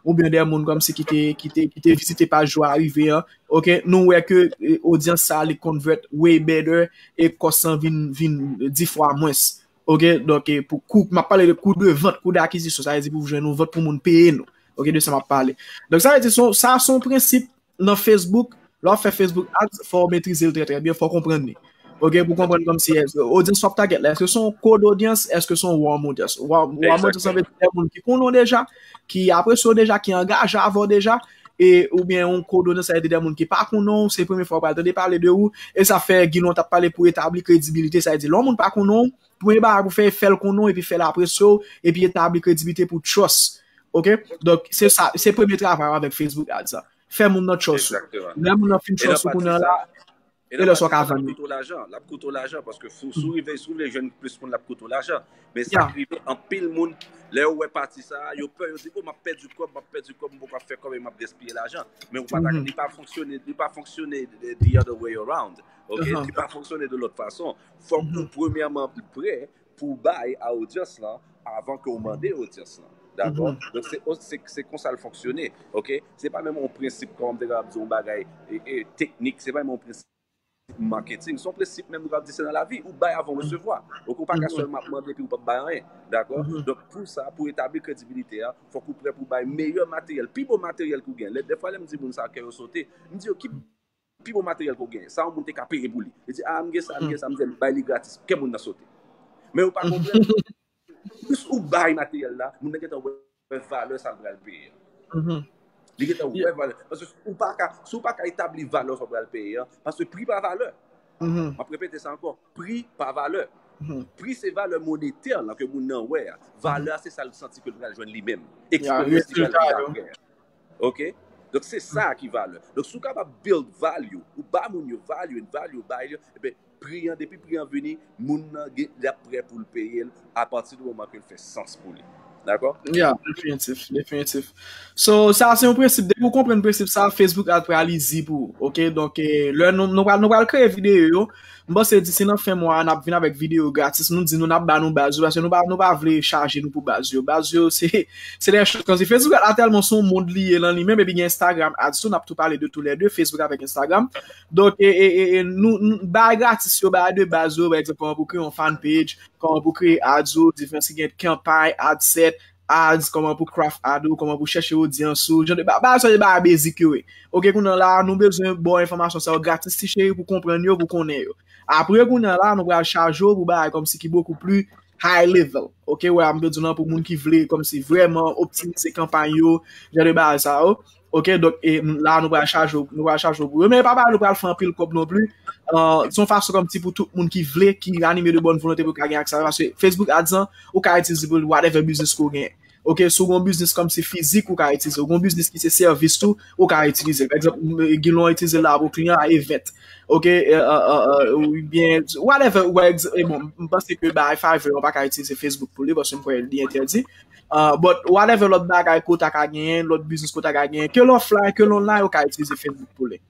oubyen de moun kòmsi ki te, ki te, ki te vizite paj jou arive an, ok, nou wè ke, e, odyans sa a, li convert way better, e cost lan vin, vin dis fwa mwens. Ok, donk, e, pou kou, m ap pale de kou de vant, kou de akizisyon, sa vle di pou jwenn yon vant pou moun peye nou. Ok, de sa m ap pale. Donk, sa vle di, se yon- sa se yon prensip nan Facebook, lè w ap fè Facebook Ads, fò w metrize l trè, trè byen, fò w konprann li. Ok, pou konprann kòmsi èske odyans w ap target la, èske se yon cold audience, èske se yon warm audience? Warm, warm audience, sa vle di de moun ki konnen w deja, ki apresye w deja, ki angaje avè w deja, e oubyen yon cold audience, sa vle di de moun ki pa konnen w, se premye fwa yo pral tande pale de ou, e sa fè Guilon t ap pale pou etabli kredibilite, sa vle di lè yon moun pa konnen w, premye bagay pou fè, fè l konnen w, epi fè l apresye w, epi etabli kredibilite pou trust. Ok? Donk, se sa, se premye travay avèk Facebook Ads la. Fè moun nan trust ou. Lè moun nan fin trust ou kounye a la, e lè sa w ka vann li. L ap koute w lajan, l ap koute w lajan, paske si w rive, si w vle jwenn plis moun, l ap koute w lajan. Men sa k rive, anpil moun, lè yo wè pati sa a, yo pè, yo di, o, m ap pèdi kòb, m ap pèdi kòb, m poko ap fè kòb e m ap gaspiye lajan. Men ou pa ta, li pa fonksyone, li pa fonksyone the other way around. Ok? Li pa fonksyone de lòt fason. Fòk ou premyèman prè pou w bay a odyans lan avan ke w mande odyans lan. Dakò? Donk, se, se, se konsa l fonksyone. Ok? Se pa menm yon prensip, kòman m te kapab di yon bagay e, e, teknik, se pa menm yon prensip maketing, se yon prensip menm nou kapab di se nan lavi, ou bay avan w resevwa. Ok? Ou pa ka sèlman ap mande epi ou p ap bay anyen. Dakò? Donk, pou sa, pou etabli kredibilite a, fòk ou prè pou w bay meyè materyèl, pi bon materyèl ke w gen. Lè, dèfwa, lè m di moun sa, kè yo sote, m di yo, ki pi bon materyèl ke w genyen. Sa yon moun te ka peye pou li. Li di, a, m gen sa, m gen sa, m di, bay li gratis. Kè moun nan sote. Men yo pa konprann. Plis ou bay materyèl la, moun nan gentan wè valè sa l pral peye a. Li gentan wè valè. Paske ou pa ka, si w pa ka etabli valè sa w pral peye a, paske pri pa valè. M ap repete sa ankò, pri pa valè. Pri se valè monetè lan ke moun nan wè a. Valè a se sa l santi ke l pral jwenn li menm. Eksperyans li pral viv apre a. Ok? Donk, se sa ki valè. Donk, si w kapab build value, ou ba moun yo value, and value, bay yo, ebyen, pri an, depi pri an vini, moun nan gen, l ap prè pou l peye l apati di moman ke l fè sans pou li. Dakò? Yeah, definitif, definitif. So, sa se yon prensip. Depi w konprann prensip sa, Facebook Ads pral easy pou ou. Ok? Donk, eh, lè nou, nou pral, nou pral kreye videyo yo, m panse disi nan fen mwa a, n ap vin avèk videyo gratis. Nou di nou n ap ba nou baz yo, paske nou pa, nou pa vle chaje nou pou baz yo. Baz yo, se, se de chòt kòmsi Facebook Ads la tèlman se yon mond li ye lan li menm, epi gen Instagram Ads tou, n ap tou pale de toulède, Facebook avèk Instagram. Donk, e, e, e, e, nou, nou, bagay gratis yo, bagay de baz yo, pa egzanp, kòman pou kreye yon fan page, kòman pou kreye ads ou, diferans ki gen kanpay, ad set, ads, kòman pou craft ad ou, kòman pou chèche odyans ou, jan de ba-, bagay sa se bagay basic yo ye. Ok, kounye a la, nou bezwen ba w enfòmasyon sa yo gratis, ti cheri, pou konprann yo, pou konnen yo. Apre, kounye a la, nou pral chaje w pou bagay kòmsi ki bokou pli high level. Ok, wè, m te di w lan pou moun ki vle kòmsi vrèman optimize kanpay yo, jan de bagay sa yo. Ok, donk, e, la, nou pral chaje w, nou pral chaje w pou yo. Men e pa bagay nou pral fè anpil kòb non pli. Ah, se yon fason kòmsi pou tout moun ki vle, ki anime de bòn volonte pou yo ka gen aksè a, paske Facebook Ads lan, ou ka itilize pou whatever business ke w genyen. Ok, si w gen yon biznis kòmsi fizik, ou ka itilize. Ou gen yon biznis ki se sèvis tou, ou ka itilize. Pa egzanp, m, Guilon itilize l la pou kliyan a event. Ok, eh, eh, eh, eh, oubyen, whatever, ou pa egz-, e bon, m panse ke bay Fiverr, ou pa ka itilize Facebook pou li, paske m kwè li entèdi. Ah, but whatever lòt bagay ke w ta ka genyen, lòt biznis ke w ta ka genyen, ke l offline, ke l online, ou ka itilize Facebook pou li.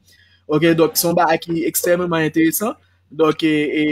Ok, donk, se yon bagay ki ekstrèmeman enteresan. Donk, e, e,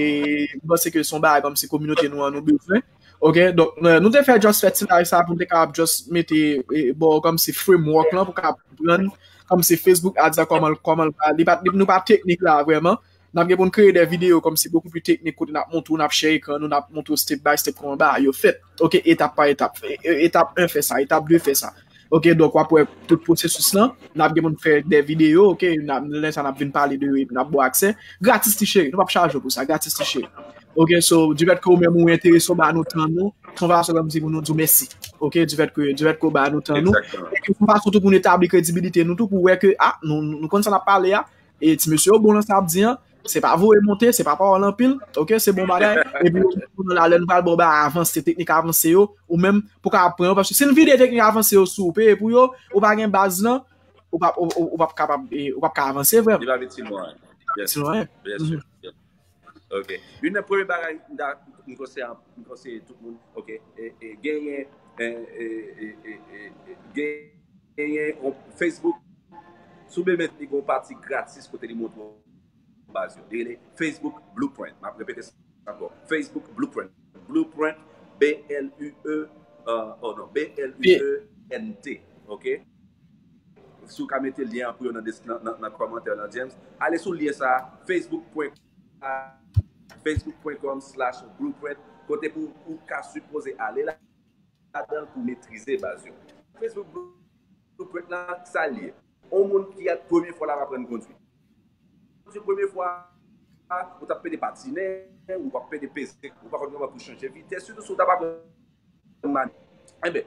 m panse ke se yon bagay kòmsi kominote nou an nou bezwen. Ok, donk, nou, nou te fè just fè ti live sa pou nou te kapab just mete, e, ba w kòmsi framework lan pou kapab konprann kòmsi Facebook Ads la kòman, kòman l pa, li pa, li, nou pa teknik la vrèman. N ap gen pou n kreye de videyo kòmsi bokou pli teknik kote n ap montre w, n ap share ekran nou, n ap montre w step by step kòman bagay yo fèt. Ok, etap pa etap. E, e, etap en fè sa, etap de fè sa. Ok, donk w ap wè tout pwosesis lan. N ap gen pou n fè de videyo, ok, n ap, lè sa n ap vin pale de, n ap ba w aksè. Gratis ti cheri, nou p ap chaje w pou sa, gratis ti cheri. Ok, so, du fait que ou menm ou enterese w, ba nou tan nou, se yon fason kòmsi pou nou di w mèsi. Ok, du fait que, du fait que ou ba nou tan nou. E ke se yon fason tou pou nou etabli kredibilite nou tou, pou wè ke, ah, nou, nou, nou konn sa n ap pale a, e ti mesye yo bon nan sa y ap di an, se pa voye monte, se pa pawòl anpil, ok, se bon bagay. Epi, kounye a la, lè nou pral ba w bagay avanse, teknik avanse yo, ou menm, pou ka ap pran yo, paske si n vide teknik avanse yo sou ou, peye pou yo, ou pa gen baz lan, ou p ap, ou, ou, ou p ap kapab, e, ou p ap ka avanse vrèman. Li pa vin ti lwen. Yes. Ti lwen. Byen si. Ok. Youn nan premye bagay m ta, m konseye, m konseye tout moun, ok, e, e, genyen, e, e, e, e, e, e, genyen yon Facebook, si w bezwen li gen yon pati gratis kote li montre w baz yo. Li rele Facebook Blueprint. M ap repete sa ankò. Facebook Blueprint. Blueprint, B L U E, euh, oh non, B L U E N T. Ok? Si w ka mete lyen an pou yo nan desk-, nan, nan, nan kòmantè lan, James. Ale sou lyen sa a, facebook pwen, facebook pwen kòm slash blueprint, kote pou ou ka sipoze ale la. Ladan l pou metrize baz yo. Facebook Blueprint lan, sa l ye? On moun ki a premye fwa l ap aprann kondwi. Kondwi premye fwa, ou t ap pede patinen, ou p ap pede peze, ou pa konn kòman pou chanje vitès, sitou si w t ap aprann mani. Enben,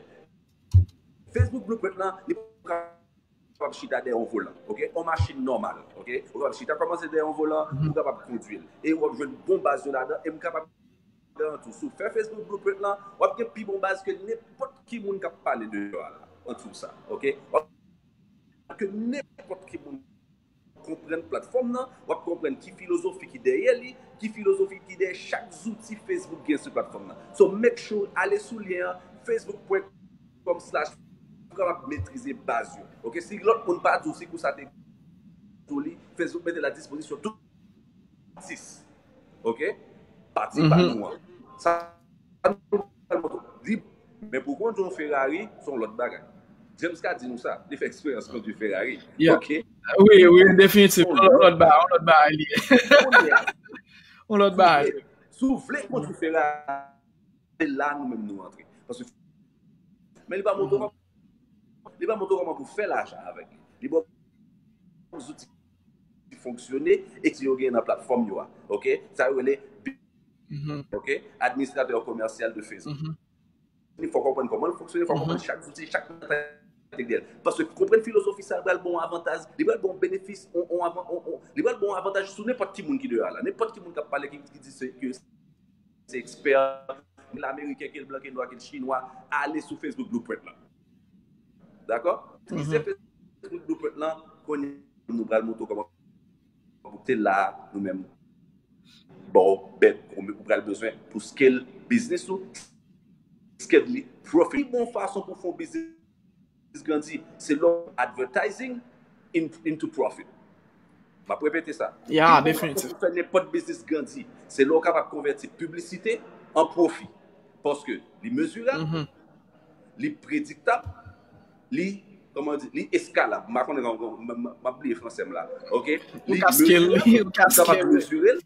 Facebook Blueprint lan, li kapab chita dèyè yon volan, ok? Yon machin nòmal, ok? Ou kapab chita kòmanse dèyè yon volan, ou kapab kondwi l. E w ap jwenn bon baz yo ladan, e m kapab garanti w, si w fè Facebook Blueprint lan, w ap gen pi bon baz ke nenpòt ki moun k ap pale deyò a la, an dessous sa, ok? W ap ke nenpòt ki moun konprann platfòm nan, w ap konprann ki filozofi ki dèyè li, ki filozofi ki dèyè chak zouti Facebook gen sou platfòm nan. So, make sure ale sou lyen an, facebook point com slash, pou kapab metrize baz yo. Ok, si lòt moun pa di w si kou sa te sou li, Facebook mete l a dispozisyon tout gratis. Ok? Pati pa nou an. Sa nou pral montre w lib, men pou kondwi yon Ferrari, se yon lòt bagay. James ka di nou sa, li fè eksperyans kondwi Ferrari. Ok? Wi, wi, definitif. Yon lòt bagay, yon lòt bagay li ye. Yon lòt bagay. Si w vle kondwi Ferrari, se la nou menm nou antre. Paske, men li pa montre w kòman, li pa montre w kòman pou fè lajan avèk li. Li ba w zouti ki fonksyone e ki yo gen nan platfòm yo a. Ok? Sa yo rele, ok? Administratè komèsyal de Facebook. Fò w konprann kòman l fonksyone, fò w konprann chak zouti, chak mantalité dèyè l. Paske konprann filozofi sa, li pral ba w yon avantaj, li pral ba w yon benefis, yon, yon, yon, yon, li pral ba w yon avantaj sou nenpòt ki moun ki deyò a la. Nenpòt ki moun k ap pale ki, ki di se, ke se ekspè, ke l ameriken, ke l blan, ke l nwa, ke l chinwa, ale sou Facebook Blueprint lan. Dakò? Itilize Facebook Blueprint lan, kounye a nou pral montre w kòman pou te la, nou menm, ba w bèt ou pral bezwen pou scale biznis ou, scale li, profit. Pi bon fason pou fè yon biznis grandi, se lè w advertising in, into profit. M ap repete sa. Yeah, definitif. Pou fè nenpòt biznis grandi, se lè w kapab konvèti piblisite an pwofi. Paske li mezirab, li prediktab, li, kòman di, li eskalab. M pa konnen, m ap bliye franse m la. Ok? Li mezirab, ou kapab mezire l,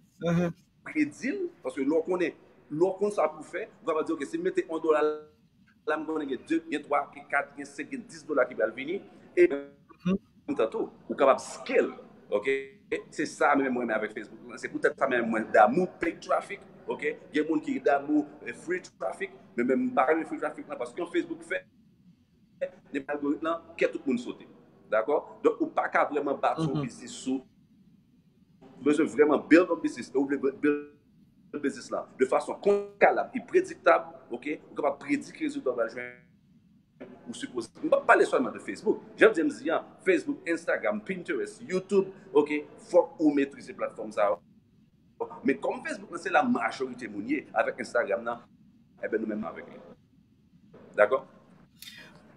predi l, paske lè w konnen, lè w konn sa pou w fè, ou kapab di, ok, si m mete yon dola la, m konnen gen de, gen twa, gen kat, gen senk, gen dis dola ki pral vini. E an menm tan tou, ou kapab scale. Ok? Se sa menm mwen renmen avèk Facebook lan. Se poutèt sa menm mwen damou paid traffic. Ok? Gen moun ki damou free traffic, men menm m pa renmen free traffic lan paske yon Facebook fè, depi algoritm lan, kè tout moun sote. Dakò? Donk, ou pa ka vrèman bati yon biznis sou Ou bezwen vrèman build yon biznis e ou vle build biznis lan de fason eskalab e prediktab, ok, ou kapab predi ki rezilta w pral jwenn, ou sipoze. M p ap pale sèlman de Facebook. Jan James di an, Facebook, Instagram, Pinterest, YouTube, ok, fòk ou metrize platfòm sa yo. Men kòm Facebook lan se la majorite moun ye avèk Instagram nan, enben nou menm avèk li. Dakò?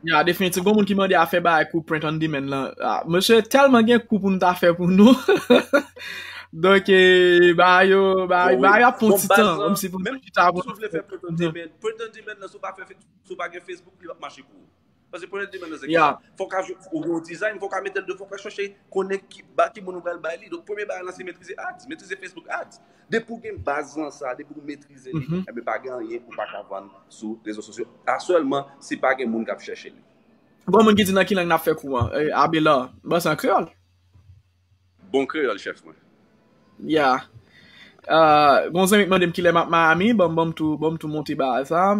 Ya, definitif. Gon moun ki mande afè bagay kou print on demand lan. Ah, mesye, tèlman gen kou pou nou ta fè pou nou. Donk, eh, bagay yo, bagay yo ap pran ti tan. Menm si pou nou chita pou nou. Si w vle fè print on demand, print on demand nan, si w pa fè, si w pa gen Facebook, li p ap mache pou ou. Paske print on demand nan se kisa? Fòk ou gen yon design, fòk ou mete l de, fòk ou chèche konnen ki, ba ki moun ou pral bay li. Donk, premye bagay lan se metrize ads, metrize Facebook ads. Depi w gen baz lan sa, depi w metrize li, enben pa gen anyen ou pa ka vann sou rezo sosyo a sèlman si pa gen moun k ap chèche li. Gon moun ki di nan ki lang n ap fè kou an? Eh, Abelard, bon, se an kreyòl? Bon kreyòl, chèf mwen. Ya. Ah, gon zanmi k mande m kilè m ap Miami, bon, bon, m tou, bon, m tou monte bagay sa.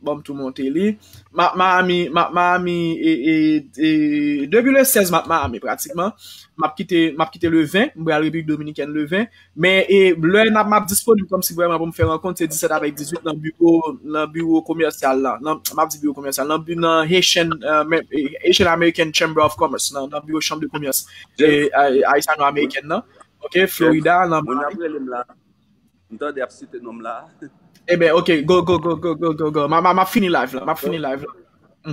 Bon, m tou monte li. M ap Miami, m ap Miami, e, e, e, depi le sèz m ap Miami pratikman. M ap kite, m ap kite le ven, m pral Repiblik Dominikèn le ven. Men, e, lè n ap, m ap disponib kòmsi vrèman pou m fè rankont, se disèt avèk dizuit nan biwo, nan biwo komèsyal la. Nan, m ap di biwo komèsyal, nan bi-, nan Haitian, eh, men, eh, Haitian American Chamber of Commerce, nan, nan biwo chanm de komès, eh, eh, Ayisano-Amerikèn nan. Ok, Florida, nan Miami. Moun ap rele m la. M tande y ap site non m la. Eben, ok, go, go, go, go, go, go, go. M a, m a, m ap fini live la, m ap fini live la.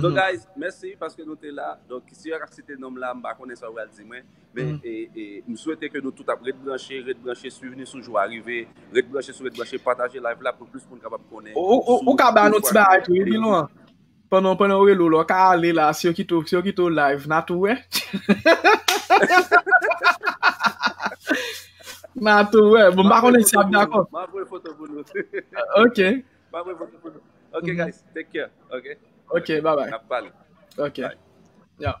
So, guys, mèsi paske nou te la. Donk, si yo ap site non m la, m pa konnen sa yo pral di mwen. Men, e, e, m swete ke nou tout ap ret branche, ret branche, swiv nou sou jou a rive, ret branche sou, ret branche, pataje live la pou plis moun kapab konnen. Ou, ou, ou ka ba nou ti bagay tou, wi, Bilon. Pandan, pandan w rele w la, w ka ale la, si yo kite w, si yo kite w live, n a tou wè. N a tou wè. Bon, m pa konnen si y ap dakò. M ap voye foto pou nou. Ok. M ap voye foto pou nou. Ok, guys, take care. Ok. Ok, bye bye. N ap pale. Ok. Yeah.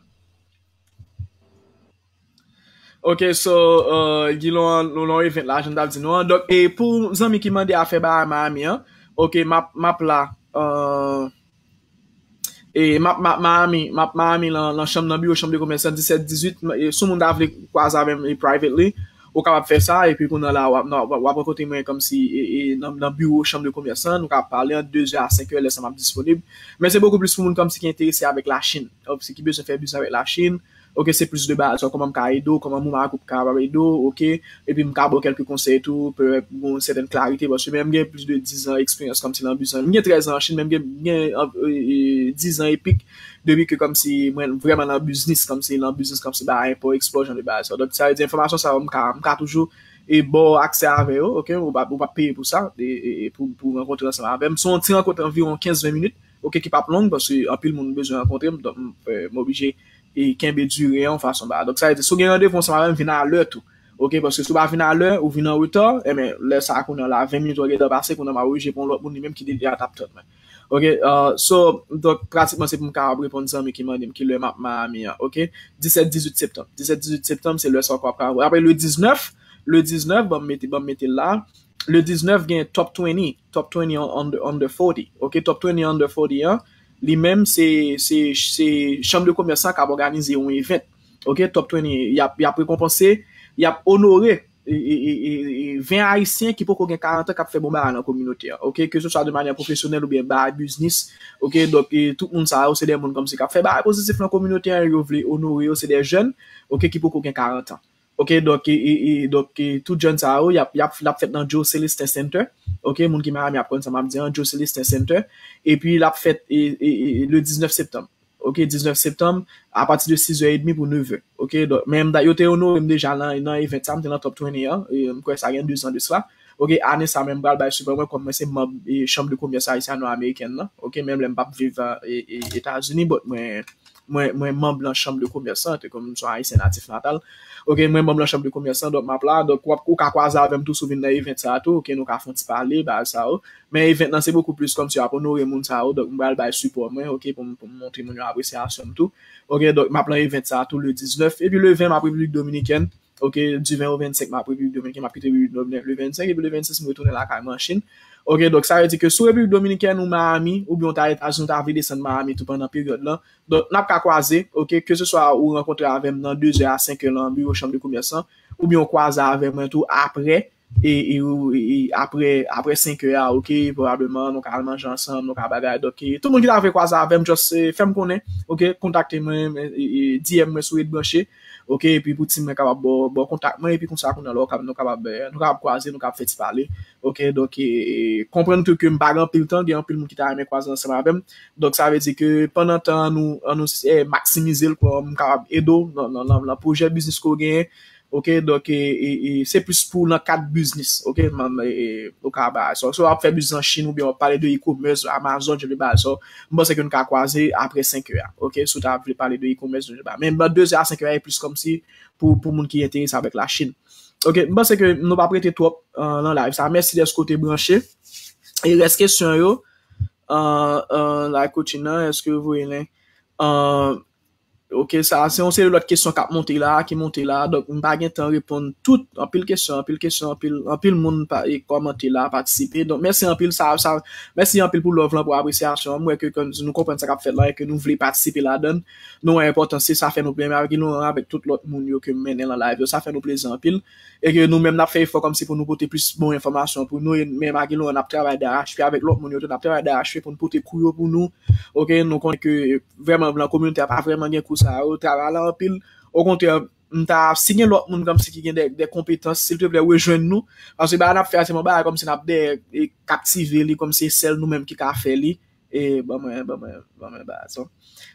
Ok, so, uh, Guilon, nou nan event la, jan m t ap di nou an. Donk, e pou zanmi ki mande afè bagay Miami an, ok, m ap, m ap la, uh, e m ap, m ap Miami, m ap Miami lan, lan chanm, nan biwo chanm de komès lan, disèt dizuit, e si yon moun ta vle kwaze avè m, e, privately, ou kapab fè sa, epi kounye a la, w ap, w ap rankontre mwen kòmsi, e, e, nan, nan biwo chanm de komès lan, nou ka pale ant de zè a senk è, lè sa m ap disponib. Men se bokou plis pou moun kòmsi ki enterese avèk Lachin, kòmsi ki bezwen fè biznis avèk Lachin, ok, se plis de bagay, so, kòman m ka ede w, kòman mwen ak ou ka ede w, ok, epi m ka ba w kèlke konsèy tou, pou gen yon sètèn klarite, paske mwen, m gen plis de diz an eksperyans kòmsi nan biznis. M gen trèz an an Chin, men m gen, m gen, e, e, diz an epik depi ke kòmsi mwen vrèman nan biznis, kòmsi nan biznis, kòmsi ba enpò, ekspò, jan de bagay sa. Donk, sa vle di enfòmasyon sa yo, m ka, m ka toujou e ba w aksè avè yo, ok, ou pa, ou pa peye pou sa, e, e, e pou, pou rankontre ansanm avè m. Se yon ti rankontre anviwon kenz ven minit, ok, ki p ap long, paske anpil moun bezwen rankontre m, donk m, e, m oblije e kenbe dire an yon fason ba. Donk, sa vle di, si w gen randevou ansanm avè m, vin alè tou. Ok, paske si w pa vin alè, ou vin an reta, enben, lè sa a, kounye a la, ven minit ou gentan pase, kounye a m a oblije pran lòt moun, li menm ki deja t ap tann mwen. Ok, uh, so, donk, pratikman, se pou m kapab reponn zanmi ki mande m ki lè m ap Miami an, ok? Disèt dizuit septanm. Disèt dizuit septanm, se lè sa w kapab. Apre, le diznèf, le diznèf, ban m mete, ban m mete l la. Le diznèf, gen Top twenty, Top twenty on, on the, on the forty. Ok, Top twenty on the forty an, li menm, se, se, se chanm de komès lan k ap òganize yon event. Ok, Top twenty, y ap, y ap rekonpanse, y ap onore, e, e, e, e, e, ven Ayisyen ki poko gen karant an k ap fè bon bagay nan kominote an. Ok, ke se swa de manyè pwofesyonèl oubyen bagay biznis. Ok, donk, e, tout moun sa yo, se de moun kòmsi k ap fè bagay pozitif nan kominote an, yo vle onore yo, se de jèn, ok, ki poko gen karant an. Ok, donk, e, e, e, donk, e, tout jèn sa yo, y ap, y ap, l ap fèt nan Joe Celestin Center. Ok, moun ki Miami ap konn sa m ap di an, Joe Celestin Center. Epi l ap fèt, e, e, e, le diznèf septanm. Ok, diznèf septanm, apati de sizè edmi pou nevè. Ok, donk, men m da-, yo te onore m deja nan, nan event sa, m te nan Top twenty an, e m kwè sa gen de zan de sa. Ok, ane sa menm, m pral bay sipò mwen, kòm mwen se manm, e, chanm de komès ayisyano-amerikèn nan. Ok, menm lè m p ap viv, e, e, Etazini, but mwen, mwen, mwen manm lan chanm de komès lan, te kòm m se yon Ayisyen natif natal. Ok, mwen manm lan chanm de komès lan, donk m ap la. Donk, w ap, ou ka kwaze avè m tou si w vin nan event sa a tou. Ok, nou ka fè yon ti pale, bagay sa yo. Men event lan, se bokou plis kòmsi y ap onore moun sa yo. Donk, m pral bay sipò mwen, ok, pou m, pou m montre moun yo apresyasyon m tou. Ok, donk, m ap lan event sa a tou le diznèf. Epi le ven, m ap Repiblik Dominikèn. Ok, du ven au vennsenk, m ap Repiblik Dominikèn, m ap kite Repiblik Dominikèn le vennsenk, epi le vennsis, m retounen lakay mwen an Chin. Ok, donk, sa vle di ke si w Repiblik Dominikèn ou Miami, oubyen w ta Etazini, w ta vle desann Miami tou pandan peryòd lan, donk, n ap ka kwaze, ok, ke se swa ou rankontre avè m nan de zè a senk è nan biwo chanm de komès lan, oubyen w kwaze avè mwen tou apre, e, e, e, e apre, apre senk è a, ok, pwobableman, nou ka al manje ansanm, nou ka bagay. Donk, e, tout moun ki ta vle kwaze avè m, just, e, fè m konnen, ok, kontakte mwen, e, e, D M mwen sou Red Branche, ok, epi pou team mwen kapab ba w, ba w kontak mwen, epi konsa, kounye a la, nou kapab, e, nou kapab kwaze, nou kapab fè ti pale, ok, donk, e, e, konprann tou ke m pa gen anpil tan, gen anpil moun ki ta renmen kwaze ansanm avè m, donk, sa vle di ke pandan tan an nou, an nou, e, maksimize l, kwa, m kapab ede w nan, nan, nan, nan pwojè biznis ke w genyen, ok, donk, e, e, e, se plis pou nan kad biznis, ok, m, e, e, ou ka ba, so, so w ap fè biznis an Chin oubyen w ap pale de e-commerce, Amazon, jan de bagay sa, m panse ke nou ka kwaze apre senk è a, ok, si w ta vle pale de e-commerce, jan de bagay. Men, ban de zè a senk è a, e plis kòmsi pou, pou moun ki enterese avèk Lachin. Ok, m panse ke nou p ap rete twòp, e, nan live sa. Mèsi dèske w te branche. E rès kesyon yo, e, e, live coaching nan, èske w voye len? E, Ok, sa, se yon seri lòt kesyon k ap monte la, ki monte la. Donk, m pa gen tan reponn tout, anpil kesyon, anpil kesyon, anpil, anpil moun pa, e, kòmante la, patisipe. Donk, mèsi anpil, sa, sa, mèsi anpil pou love lan, pou apresyasyon an. M wè ke, ke nou konprann sa k ap fèt la, e ke nou vle patisipe ladan l. Nou wè enpòtans, se sa fè nou plen avèk nou, avèk tout lòt moun yo ke m mennen lan live yo. Sa fè nou plezi anpil. E ke nou menm, n ap fè efò kòmsi pou nou pote plis bon enfòmasyon pou nou. E menm ak nou, n ap travay darache pye avèk lòt moun yo tou, n ap travay darache pye pou nou pote kou yo pou nou. Ok, nou konnen ke vrèman, blan kominote a pa vrèman gen kou sa yo, travay la anpil. Okontrè, m ta, si gen lòt moun kòmsi ki gen de, de konpetans, silteplè, rejwenn nou. Paske bagay n ap fè a, se yon bagay kòmsi n ap dèyè, e, kaptive li, kòmsi se sèl nou menm ki ka fè li. E, ban mwen, ban mwen, ban mwen bagay sa.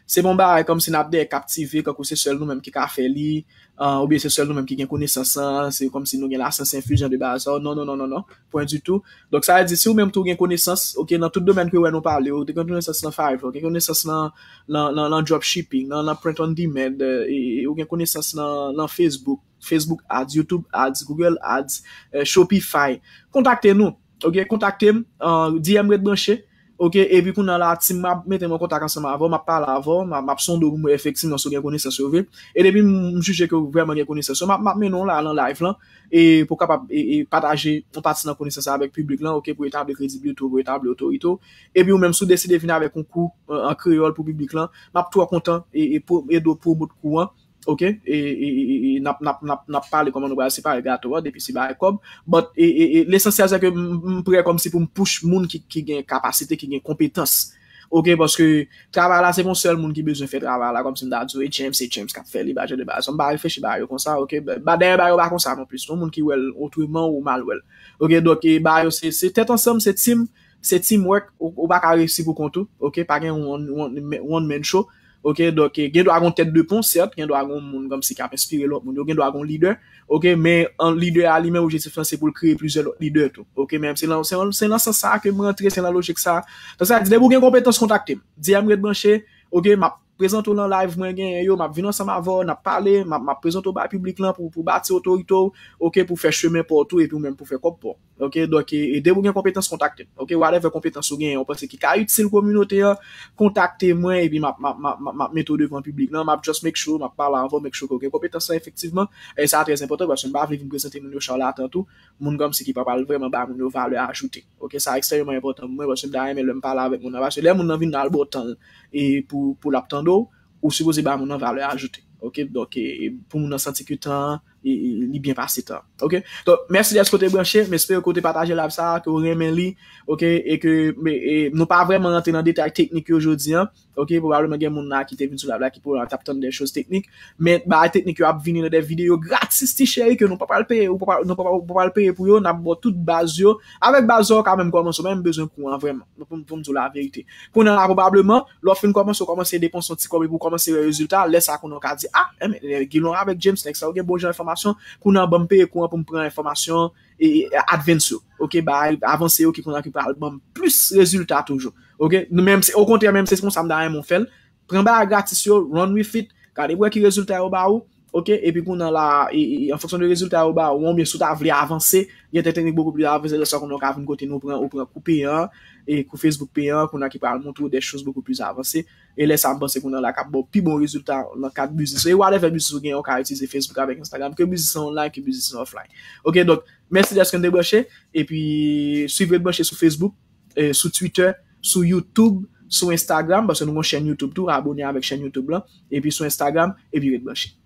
Se yon bagay kòmsi n ap dèyè kaptive, kankou se sèl nou menm ki ka fè li, e, oubyen se sèl nou menm ki gen konesans lan, se kòmsi nou gen lasyans enfizyon de bagay sa. Non, non, non, non, non. Pwen ditou. Donk, sa vle di, si ou menm tou gen konesans, ok, nan tout domèn ke w wè nou pale yo, ou te gen konesans nan Fiverr, ou gen konesans nan, nan, nan, nan dropshipping, nan, nan print on demand, e, e, ou gen konesans nan, nan Facebook, Facebook Ads, YouTube Ads, Google Ads, e, Shopify, kontakte nou, ok, kontakte m, e, D M Red Branche, Ok, epi kounye a la, team mwen ap mete mwen an kontak ansanm avè w, m ap pale avè w, m ap, m ap sonde w pou m wè efektivman si w gen konesans yo vre. E depi m, m jije ke w vrèman gen konesans yo, m ap, m ap mennen w la nan live lan, e pou w kapab e, e pataje yon pati nan konesans sa avèk piblik lan, ok, pou etabli kredibilite w, pou etabli otorite w. Epi ou menm, si w deside vin avèk yon kou an, an kreyòl pou piblik lan, m ap twò kontan e, e, ede w pwomot kou an. Ok, e, e, e, e, e n ap, n ap, n ap, n ap pale kòman nou pral separe gato a, depi se bagay kòb. But e, e, e, lesansyèl se ke m, m prè kòmsi pou m push moun ki, ki gen kapasite, ki gen konpetans. Ok, paske travay la se pou yon sèl moun ki bezwen fè travay la, kòmsi m ta di w, e James, se James k ap fè li, bagay de bagay. M pa reflechi bagay yo konsa, ok. Ba, dayè bagay yo pa konsa non plis. Yon moun ki wè l otreman ou mal wè l. Ok, donk e, bagay yo se, se tèt ansanm, se team, se teamwork, ou, ou pa ka reyisi pou kont ou, ok, pa gen one, one, one man show. Ok, donk gen dwa gon tèt de pon, sèt, gen dwa gon moun kòmsi k ap enspire lòt moun yo, gen dwa gon lidè. Ok, men an lidè a li menm, objektif lan se pou l kreye plizyè lòt lidè tou. Ok, men se nan, se nan, se nan sans sa a ke m rantre, se nan lojik sa a. Donk sa di, depi w gen konpetans, kontakte m. D M ret branche, ok, m ap prezante w nan live mwen genyen yo, m ap vin ansanm avè w, n ap pale, m ap, m ap prezante w bay piblik lan pou, pou bati otorite w, ok, pou fè chemen pa w tou, epi w menm pou fè kòb pa w. Ok, donk e, e depi w gen konpetans, kontakte m. Ok, whatever konpetans ou genyen, ou panse ki ka itil kominote an, kontakte mwen, epi m ap, m ap, m ap, m ap, m ap mete w devan piblik lan, m ap just make sure, m ap pale avè w, make sure ke w gen konpetans lan efektivman. E sa trè enpòtan, paske m pa vle vin prezante moun yo charlatan tou, moun kòmsi ki pa pral vrèman ba moun yo valè ajoute. Ok, sa ekstrèmeman enpòtan pou mwen, paske m ta renmen lè m pale avèk moun nan, paske lè moun nan vin al ba w tan l, e pou, pou l ap tande w, ou sipoze ba moun nan valè ajoute. Ok, donk e, e pou moun nan santi ke tan an, e, e, li byen pase tan. Ok, donk mèsi dèske w te branche, m espere ke w te pataje live sa a, ke w renmen li. Ok, e ke e, e, nou pa vrèman rantre nan detay teknik yo jodi an. Ok, pwobableman gen moun la ki te vin sou live la ki pwobableman t ap tann de choz teknik, men bagay teknik yo ap vini nan de videyo gratis ti cheri, ke nou pa pral peye, ou pa pral, nou pa pral, pa pral peye pou yo, n ap ba w tout baz yo. Avèk baz yo, w ka menm kòmanse, ou pa menm bezwen kou an vrèman. Pou, pou m di w laverite. Kounye a la, pwobableman, lè w fin kòmanse, w kòmanse depanse yon ti kòb epi w kòmanse wè rezilta, lè sa kounye a w ka di, a, enben, Guilon avèk James, nèg sa yo gen bon jan enfòmasyon, kounye a ban m peye kou an pou m pran enfòmasyon e, e advance yo. Ok, bay avanse yo ki kounye a ki pral ban m plis rezilta toujou. Ok, menm si, okontrè, menm si se konsa m ta renmen w fè l, pran bagay gratis yo, run with it, gade pou wè ki rezilta yo ba ou. Ok, epi kounye a la, e, e, an fonksyon de rezilta yo ba ou, oubyen si w ta vle avanse, gen de teknik bokou plis avanse, lè sa kounye a w ka vin kote nou, ou pran, ou pran kou peyan, e kou Facebook peyan, kounye a ki pral montre w de choz bokou plis avanse. E lè sa, m panse kounye a la k ap ba w pi bon rezilta nan kad biznis ou. E whatever biznis ou gen, ou ka itilize Facebook avèk Instagram, ke biznis lan online, ke biznis lan offline. Ok, donk, mèsi dèske n te branche, epi swiv Ret Branche sou Facebook, e, sou Twitter, sou YouTube, sou Instagram, paske nou gen yon chèn YouTube tou, abone avèk chèn YouTube lan, epi sou Instagram, epi Ret Branche.